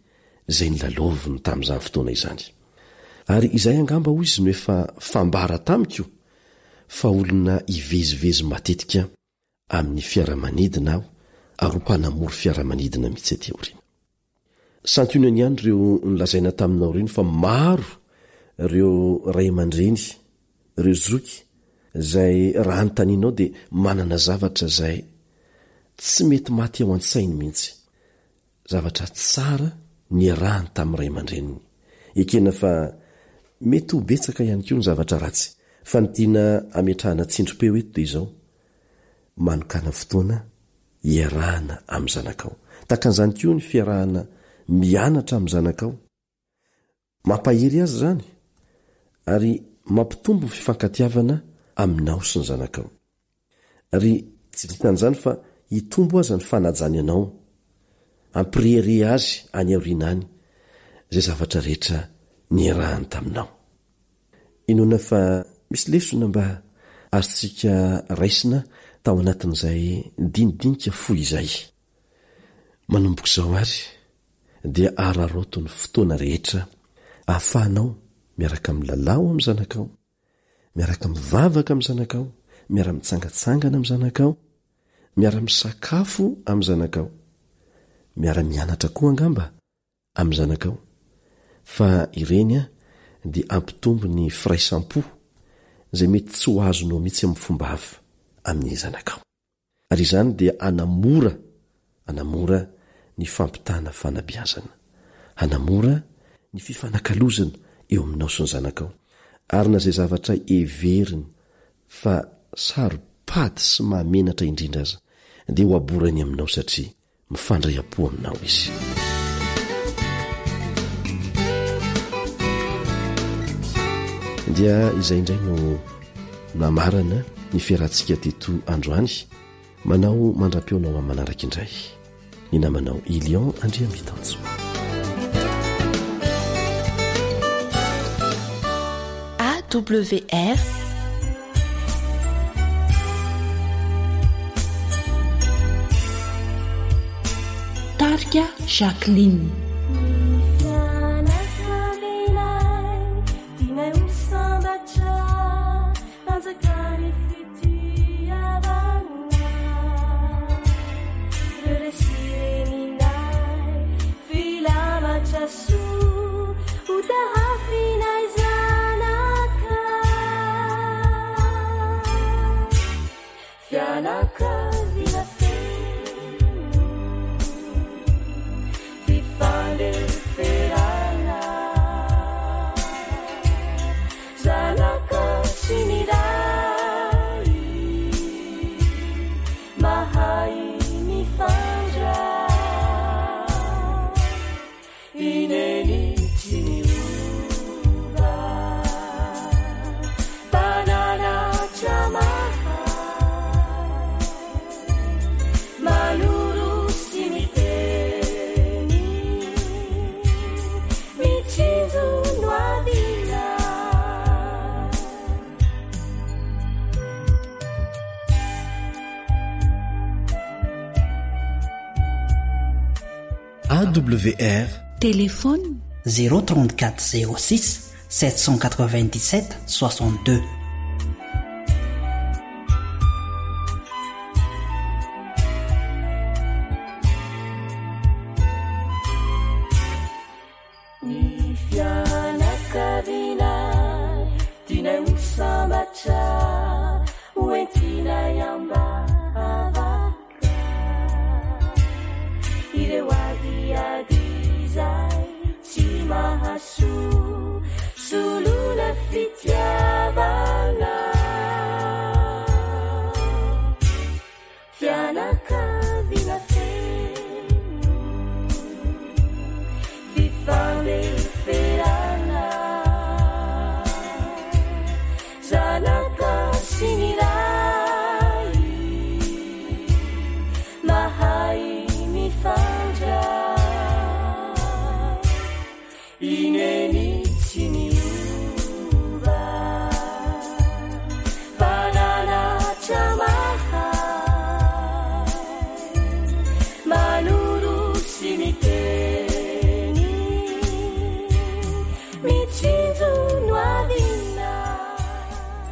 izay nilalaoviny tamin'izany fotoana izany. Ary izay angamba hoy izy no efa fambara tamiko fa olona hivezivezy matetika amin'ny fiaramanidina aho ary ho mpanamory fiaramanidina mihitsy aty aoriana. Santionany ihany ireo nolazaina taminao ireny fa maro ireo ray aman-dreny, ireo zoky izay raha anontanianao dia manana zavatra izay tsy mety maty ao an-tsainy mihitsy. Zavatra tsara niarahany tamin'ny ray aman-dreniny. Ekena fa mety ho betsaka ihany koa ny zavatra ratsy, fa ny tiana hametrahana tsindrim-peo eto dia izao, manokàna fotoana hiarahana amin'ny zanakao. Tahaka an'izany koa ny fiarahana mianatra amin'ny zanakao. Mampahery azy izany ary mampitombo ny fifankatiavana aminao sy ny zanakao. Ary tsy vitan'izany fa hitombo aza ny fanajany anao, hampirehareha azy any aoriana any izay zavatra rehetra niarahany taminao. Inoana fa misy lesona mba azontsika raisina tao anatin'izay dinidinika fohy izay. Manomboka izao àry dia araraoto ny fotoana rehetra ahafahanao miaraka milalao amin'ny zanakao, miaraka mivavaka amin'ny zanakao, miara-mitsangantsangana amin'ny zanakao, miara-misakafo amin'ny zanakao, miara-mianatra koa angamba amin'ny zanakao, fa ireny dia hampitombo ny firaisam-po izay mety tsy ho azonao mihitsy amin'ny fomba hafa amin'ny zanakao. Ary izany dia hanamora hanamora ny fampitana fanabeazana, hanamora ny fifanakalozana eo aminao sy ny zanakao, ary na izay zavatra heveriny fa saro-pady sy mahamenatra indrindra aza dia ho aborany aminao satria Mifandray am-po aminao izy. Dia izay indray no namarana ny fiarahantsika teto androany. Manao mandra-peonao amin'ny manaraka indray. Ny namanao Ilion Andriamitanjo. AWR tarika Jacqueline. Fianakaviana feno fifandeferana Zanaka sy ny ray mahay mifandray I Neny tsy miova Mpananatra mahay Manoro sy miteny Mitsinjo no avina AWR. Téléphone. 034 06 797 62. Ny fianakaviana tianay ho sambatra ho entinay ambavaka ireo adiady izay tsy mahasoa soloina fitiavana. Fianakaviana feno fifandeferana Zanaka sy ny ray mahay mifandray I Neny tsy miova Mpananatra mahay Manoro sy miteny Mitsinjo no avina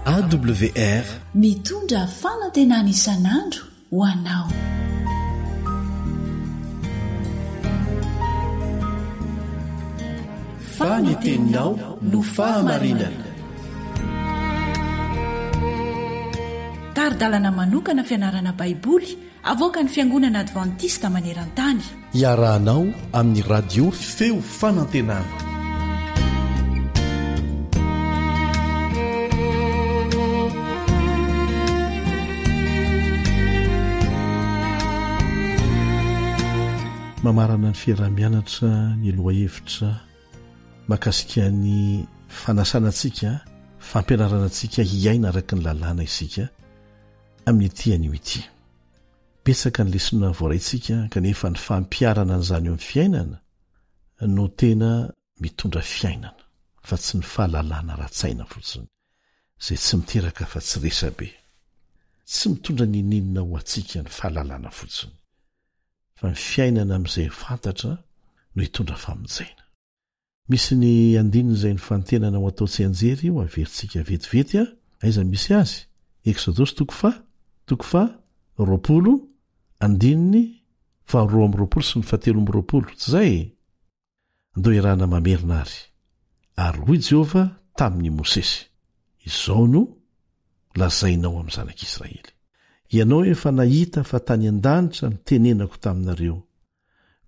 AWR. Mitondra fanantenana isan'andro ho anao. Fa ny teninao no fahamarinana. Tari-dalana manokana fianarana Baiboly avoakan'ny Fiangonana Advantista maneran-tany. Iarahanao amin'ny Radio Feo Fanantenana. Mamarana ny fiaraha-mianatra ny lohahevitra mahakasika ny fanasana antsika, fampianarana antsika hiaina araka ny lalàna isika amin'ity anio ity. Betsaka ny lesona voaraintsika kanefa ny fampiharana an'izany eo amin'ny fiainana no tena mitondra fiainana fa tsy ny fahalalana ara-tsaina fotsiny izay tsy miteraka afa-tsy resabe. Tsy mitondra n'inon'inona ho antsika ny fahalalana fotsiny fa ny fiainana amin'izay fantatra no hitondra famonjena. Misy ny andininy izay nifantenana ho atao tsianjery io averintsika vetivety a! Aiza misy azy? Eksodosy toko faha, toko faha, 20, andininy faha 22 sy ny faha 23, tsy izay e? Andao iarahana mamerina ary. Ary hoy Jehovah tamin' i Mosesy, Izao no lazainao amin'ny Zanak' Israely, Ianao efa nahita fa tany an-danitra nitenenako taminareo,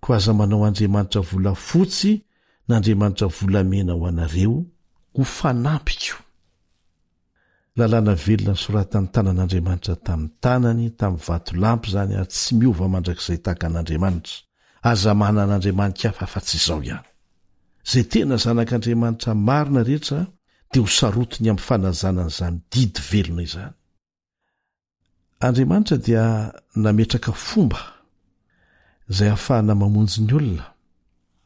Koa aza manao andriamanitra volafotsy na andriamanitra volamena ho anareo ho fanampiko. Lalàna velona nosoratan'ny tanan'Andriamanitra tamin'ny tanany, tamin'ny vatolampy izany ary tsy miova mandrakizay tahaka an'Andriamanitra. Aza manana andriamani-kafa afa-tsy Izaho ihany. Izay tena zanak'Andriamanitra marina rehetra dia ho sarotiny amin'ny fanajana an'izany didy velona izany. Andriamanitra dia nametraka fomba izay ahafahana mamonjy ny olona,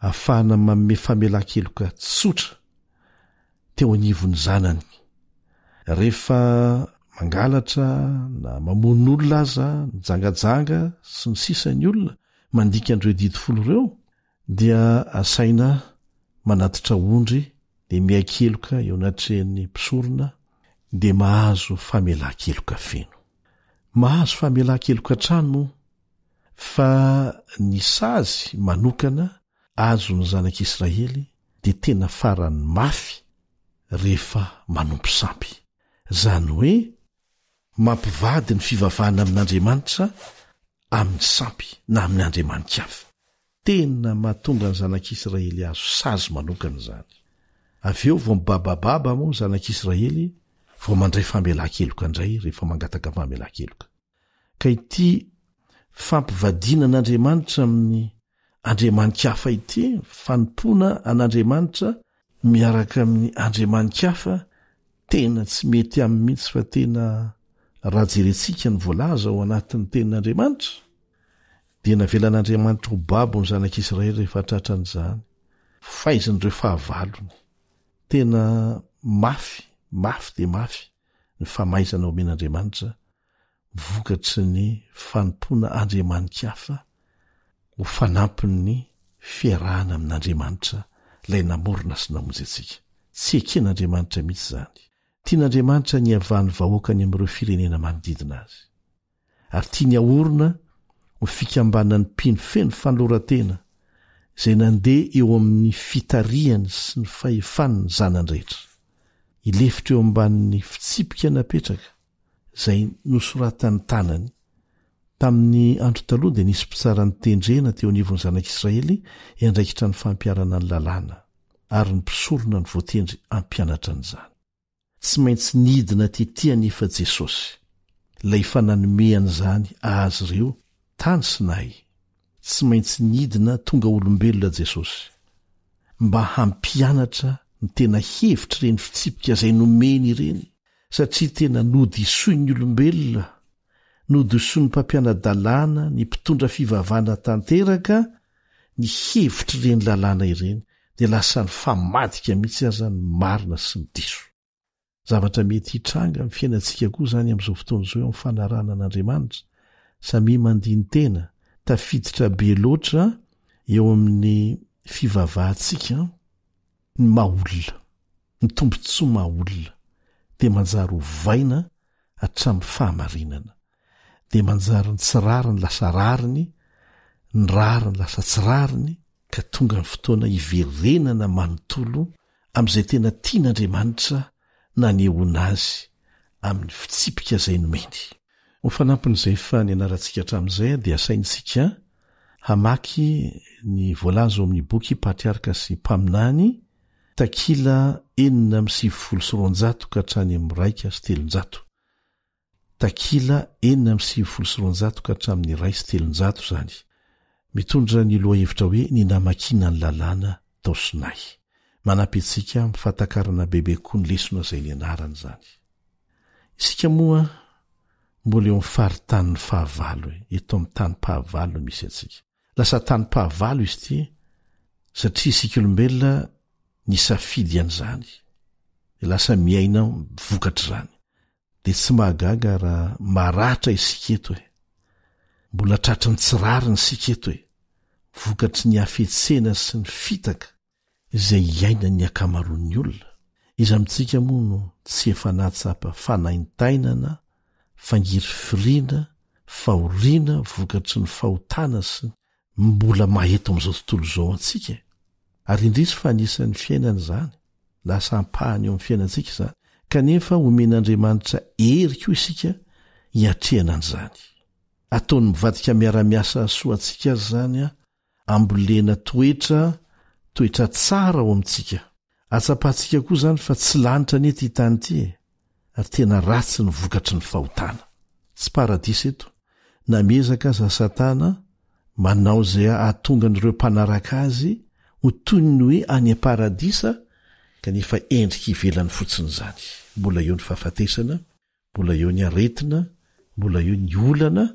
ahafahana manome famelan-keloka tsotra teo anivon'ny zanany. Rehefa mangalatra na mamono olona aza, mijangajanga sy ny sisa ny olona, mandika an'ireo didy folo ireo dia asaina manatitra ondry dia miaiky heloka eo anatrehan'ny mpisorona dia mahazo famelan-keloka feno. Mahazo famelan-keloka hatrany moa fa ny sazy manokana azon'ny zanak'Israely dia tena faran'ny mafy rehefa manompo sampy. Izany hoe mampivady ny fivavahana amin'Andriamanitra amin'ny sampy na amin'ny andriamani-kafa. Tena mahatonga ny zanak'Israely hahazo sazy manokana izany. Avy eo vao mibabababa moa ny zanak'Israely vao mandray famelan-keloka indray rehefa mangataka famelan-keloka. Ka ity fampivadiana an'Andriamanitra amin'ny andriamani-kafa ity, fanompoana an'Andriamanitra miaraka amin'ny andriamani-kafa, tena tsy mety aminy mihitsy fa tena raha jerentsika ny voalaza ao anatin'ny tenin'Andriamanitra dia navelan'Andriamanitra ho babo ny zanak'Israely rehefa tratran'izany faizin'ireo fahavalony. Tena mafy, mafy dia mafy ny famaizana omen'Andriamanitra vokatry ny fanompoana andriamani-kafa ho fanampin'ny fiarahana amin'Andriamanitra ilay namorona sy namonjy antsika. Tsy eken'Andriamanitra mihitsy izany. Tian'Andriamanitra ny hiavahan'ny vahoakany amin'ireo firenena manodidina azy. Ary tiany haorina ho fikambanan'ny mpino feno fanoloran-tena izay nandeha eo amin'ny fitarihany sy ny fahefany ny zanany rehetra. Hilefitra eo ambanin'ny fitsipika napetraka izay nosoratan'ny tanany. Tamin'ny andro taloha dia nisy mpitsara notendrena teo anivon'ny zanak'Israely hiandraikitra ny fampiharana ny Lalàna, ary ny mpisorona no voatendry hampianatra an'izany. Tsy maintsy nidina tetỳ anefa Jesosy, ilay efa nanome an'izany azy ireo tany Sinay. Tsy maintsy nidina tonga olombelona Jesosy, mba hampianatra ny tena hevitr'ireny fitsipika izay nomeny ireny. Satria tena nodisoin'ny olombelona, nodisoin'ny mpampiana-dalàna, ny mpitondra fivavahana tanteraka ny hevitr'ireny lalàna ireny, dia lasa nifamadika mihitsy aza ny marina sy ny diso. Zavatra mety hitranga amin'ny fiainantsika koa izany amin'izao fotoana izao eo amin'ny fanarahana an'Andriamanitra. Samia mandini-tena, tafiditra be loatra eo amin'ny fivavahantsika ny maha olona, ny tombontsoa maha olona dia manjary ovaina hatramin'ny fahamarinana, dia manjary ny tsy rariny lasa rariny, ny rariny lasa tsy rariny, ka tonga ny fotoana hiverenana manontolo amin'izay tena tian'Andriamanitra nanehoana azy amin'ny fitsipika izay nomeny. Ho fanampin'izay efa nianarantsika hatramin'izay dia asaintsika hamaky ny voalaza ao amin'ny boky Patriarka sy Mpaminany, takila 296 ka hatrany amin'ny 301. Takila 296 ka hatramin'ny 301 izany, mitondra ny lohahevitra hoe Ny namakiana ny lalàna tao Sinay. Manampy antsika amin'ny fahatakarana bebe kokoa ny lesona izay nianarana izany. Isika moa mbola eo amin'ny faritanin'ny fahavalo e, eto amin'ny tanim-pahavalo no misy antsika. Lasa tanim-pahavalo izy ity satria isika olombelona nisafidy an'izany. Dia lasa miaina vokatr'izany. Dia tsy mahagaga raha maratra isika eto e. Mbola tratry ny tsy rariny isika eto e. Vokatry ny hafetsena sy ny fitaka izay iainan'ny ankamaroan'ny olona. Iza amintsika moa no tsy efa nahatsapa fanaintainana, fangirifiriana, fahoriana vokatry ny fahotana sy ny mbola maha eto amin'izao tontolo izao antsika e? Ary indrisy fa anisan'ny fiainana izany, lasa ampahany eo amin'ny fiainantsika izany, kanefa omen'Andriamanitra hery koa isika hiatrehana an'izany. Ataony mivadika miara-miasa hahasoa antsika aza izany Ambolena toetra, toetra tsara ao amintsika. Atsapantsika koa izany fa tsy lanitra anie ity tany ity e! Ary tena ratsy ny vokatry ny fahotana. Tsy paradisa eto. Na miezaka aza Satana manao izay hahatonga an'ireo mpanaraka azy ho toy ny hoe any am-paradisa, kanefa endrika ivelany fotsiny izany. Mbola eo ny fahafatesana, Mbola eo ny aretina, mbola eo ny olana,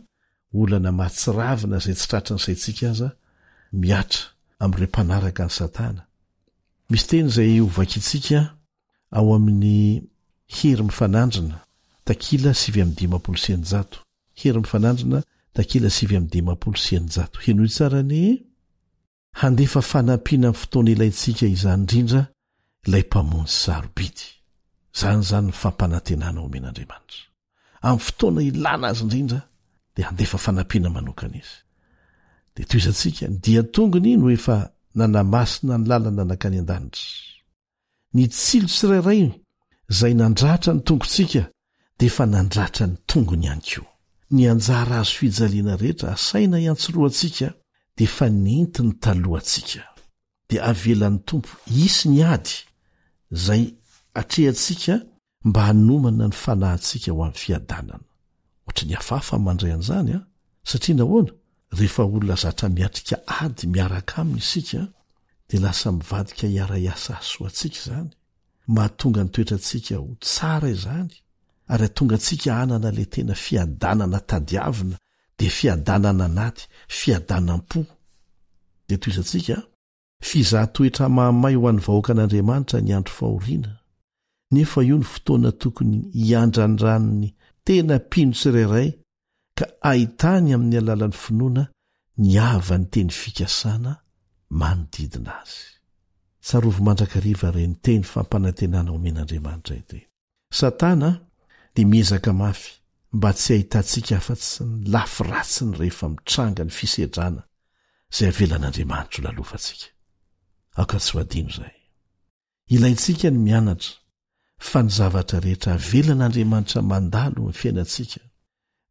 olana mahatsiravina izay tsy tratry ny saintsika aza mihatra amin'ireo mpanaraka an'i Satana. Misy teny izay hovakintsika ao amin'ny Hery Mifanandrina, takila 659. Hery Mifanandrina, Takila 659. Henoy tsara anie. Handefa fanampiana amin'ny fotoana ilaintsika izany indrindra ilay Mpamonjy sarobidy. Izany izany ny fampanantenana omen'Andriamanitra. Amin'ny fotoana ilana azy indrindra dia handefa fanampiana manokana izy. Dia tohizantsika, ny dian-tongony no efa nanamasina ny lalana nankany an-danitra. Ny tsilo tsirairay izay nandratra ny tongotsika dia efa nandratra ny tongony ihany koa. Ny anjara hazo fijaliana rehetra asaina hiantsorohantsika dia efa nentiny talohantsika. Dia avelan'ny Tompo hisy ny ady izay atrehantsika mba hanomana ny fanahintsika ho amin'ny fiadanana. Ohatry ny hafahafa ny mandray an'izany an! Satria nahoana? Rehefa olona zatra miatrika ady miaraka aminy isika, dia lasa mivadika hiara-hiasa hahasoa antsika izany. Mahatonga ny toetrantsika ho tsara izany, ary hahatonga antsika hanana ilay tena fiadanana tadiavina, dia fiadanana anaty, fiadanam-po. Dia tohizantsika an! Fizahan-toetra mahamay ho an'ny vahoakan'Andriamanitra ny andro fahoriana, nefa io no fotoana tokony hiandrandran'ny tena mpino tsirairay ka ahitany amin'ny alalan'ny finoana ny havan'ny teny fikasana manodidina azy. Tsarovy mandrakariva ireny teny fampanantenana omen'Andriamanitra ireny. Satana dia miezaka mafy mba tsy hahitantsika afa-tsy ny lafy ratsiny rehefa mitranga ny fisedrana izay avelan'Andriamanitra ho lalovantsika. Aoka tsy ho adino izay. Ilaintsika ny mianatra fa ny zavatra rehetra avelan'Andriamanitra mandalo ny fiainantsika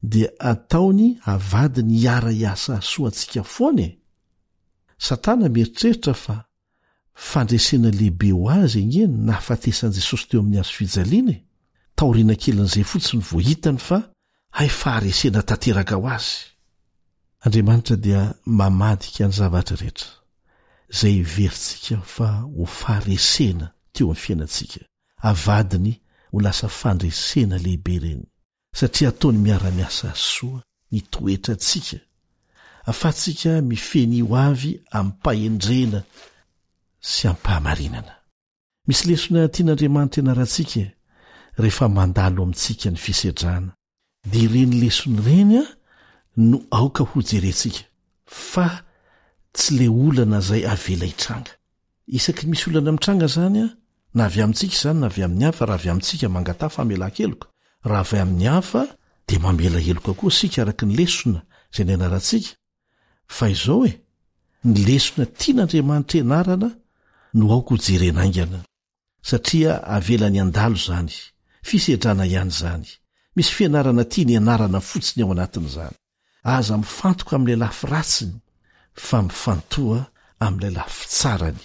dia ataony avadiny hiara-hiasa hahasoa antsika foana e! Satana mieritreritra fa fandresena lehibe ho azy ange ny nahafatesan'i Jesosy teo amin'ny hazo fijaliana e! Taoriana kelin'izay fotsiny vao hitany fa hay faharesena tanteraka ho azy. Andriamanitra dia mamadika ny zavatra rehetra izay heverintsika fa ho faharesena teo amin'ny fiainantsika, avadiny ho lasa fandresena lehibe ireny. satria ataony miara-miasa soa ny toetrantsika, afatsika mifehy ny ho avy amim-pahendrena sy am-pahamarinana. Misy lesona tian'Andriamanitra ianarantsika rehefa mandalo amintsika ny fisedrana, dia ireny lesona ireny no aoka hojerentsika, fa tsy ilay olana izay avela hitranga. Isaky ny misy olana mitranga izany, na avy amintsika izany na avy amin'ny hafa, raha avy amintsika mangataha famelan-keloka, raha avy amin'ny hafa dia mamela heloka koa isika araka ny lesona izay nianarantsika. Fa izao e, ny lesona tian'Andriamanitra ianarana no aoka ho jerena haingana, satria avelany handalo izany, fisedrana ihany izany, misy fianarana tiany ianarana fotsiny ao anatin'izany. Aza mifantoka amin'ilay lafy ratsiny fa mifantoha amin'ilay lafy tsarany,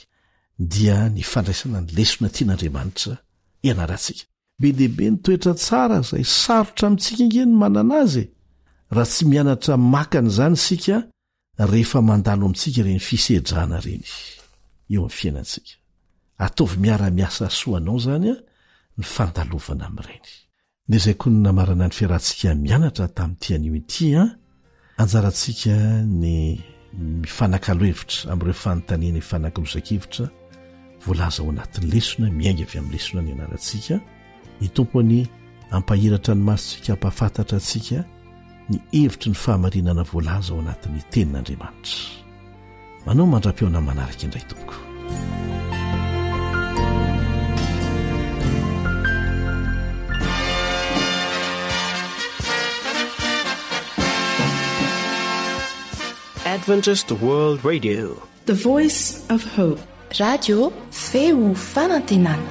dia ny fandraisana ny lesona tian'Andriamanitra hianarantsika. Be dia be ny toetra tsara izay sarotra amintsika ange ny manana azy e! Raha tsy mianatra maka an'izany isika rehefa mandalo amintsika ireny fisedrana ireny eo amin'ny fiainantsika. Ataovy miara-miasa soa anao izany ny fandalovana amin'ireny. Dia izay koa no namarana ny fiarahantsika mianatra tamin'ity anio ity an! Anjarantsika ny mifanakalo hevitra amin'ireo fanontaniana ifanakalozan-kevitra voalaza ao anatin'ny lesona miainga avy amin'ny lesona nianarantsika. Ny Tompo anie hampahiratra ny masontsika hampahafantatra antsika ny hevitry ny fahamarinana voalaza ao anatin'ny tenin'Andriamanitra. Manao mandra-pihaona manaraka indray tompoko. Adventist World Radio. The Voice of Hope. Radio Feo Fanantenana.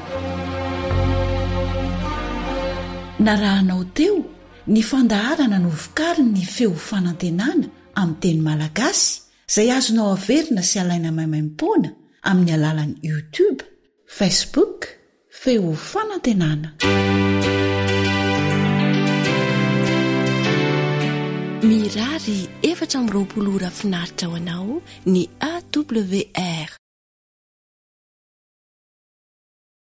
Narahanao teo ny fandaharana novokarin'ny Feo Fanantenana amin'ny teny malagasy izay azonao averina sy alaina maimaimpoana amin'ny alalan'ny YouTube, Facebook, Feo Fanantenana. Mirary 24 ora finaritra ho anao ny AWR.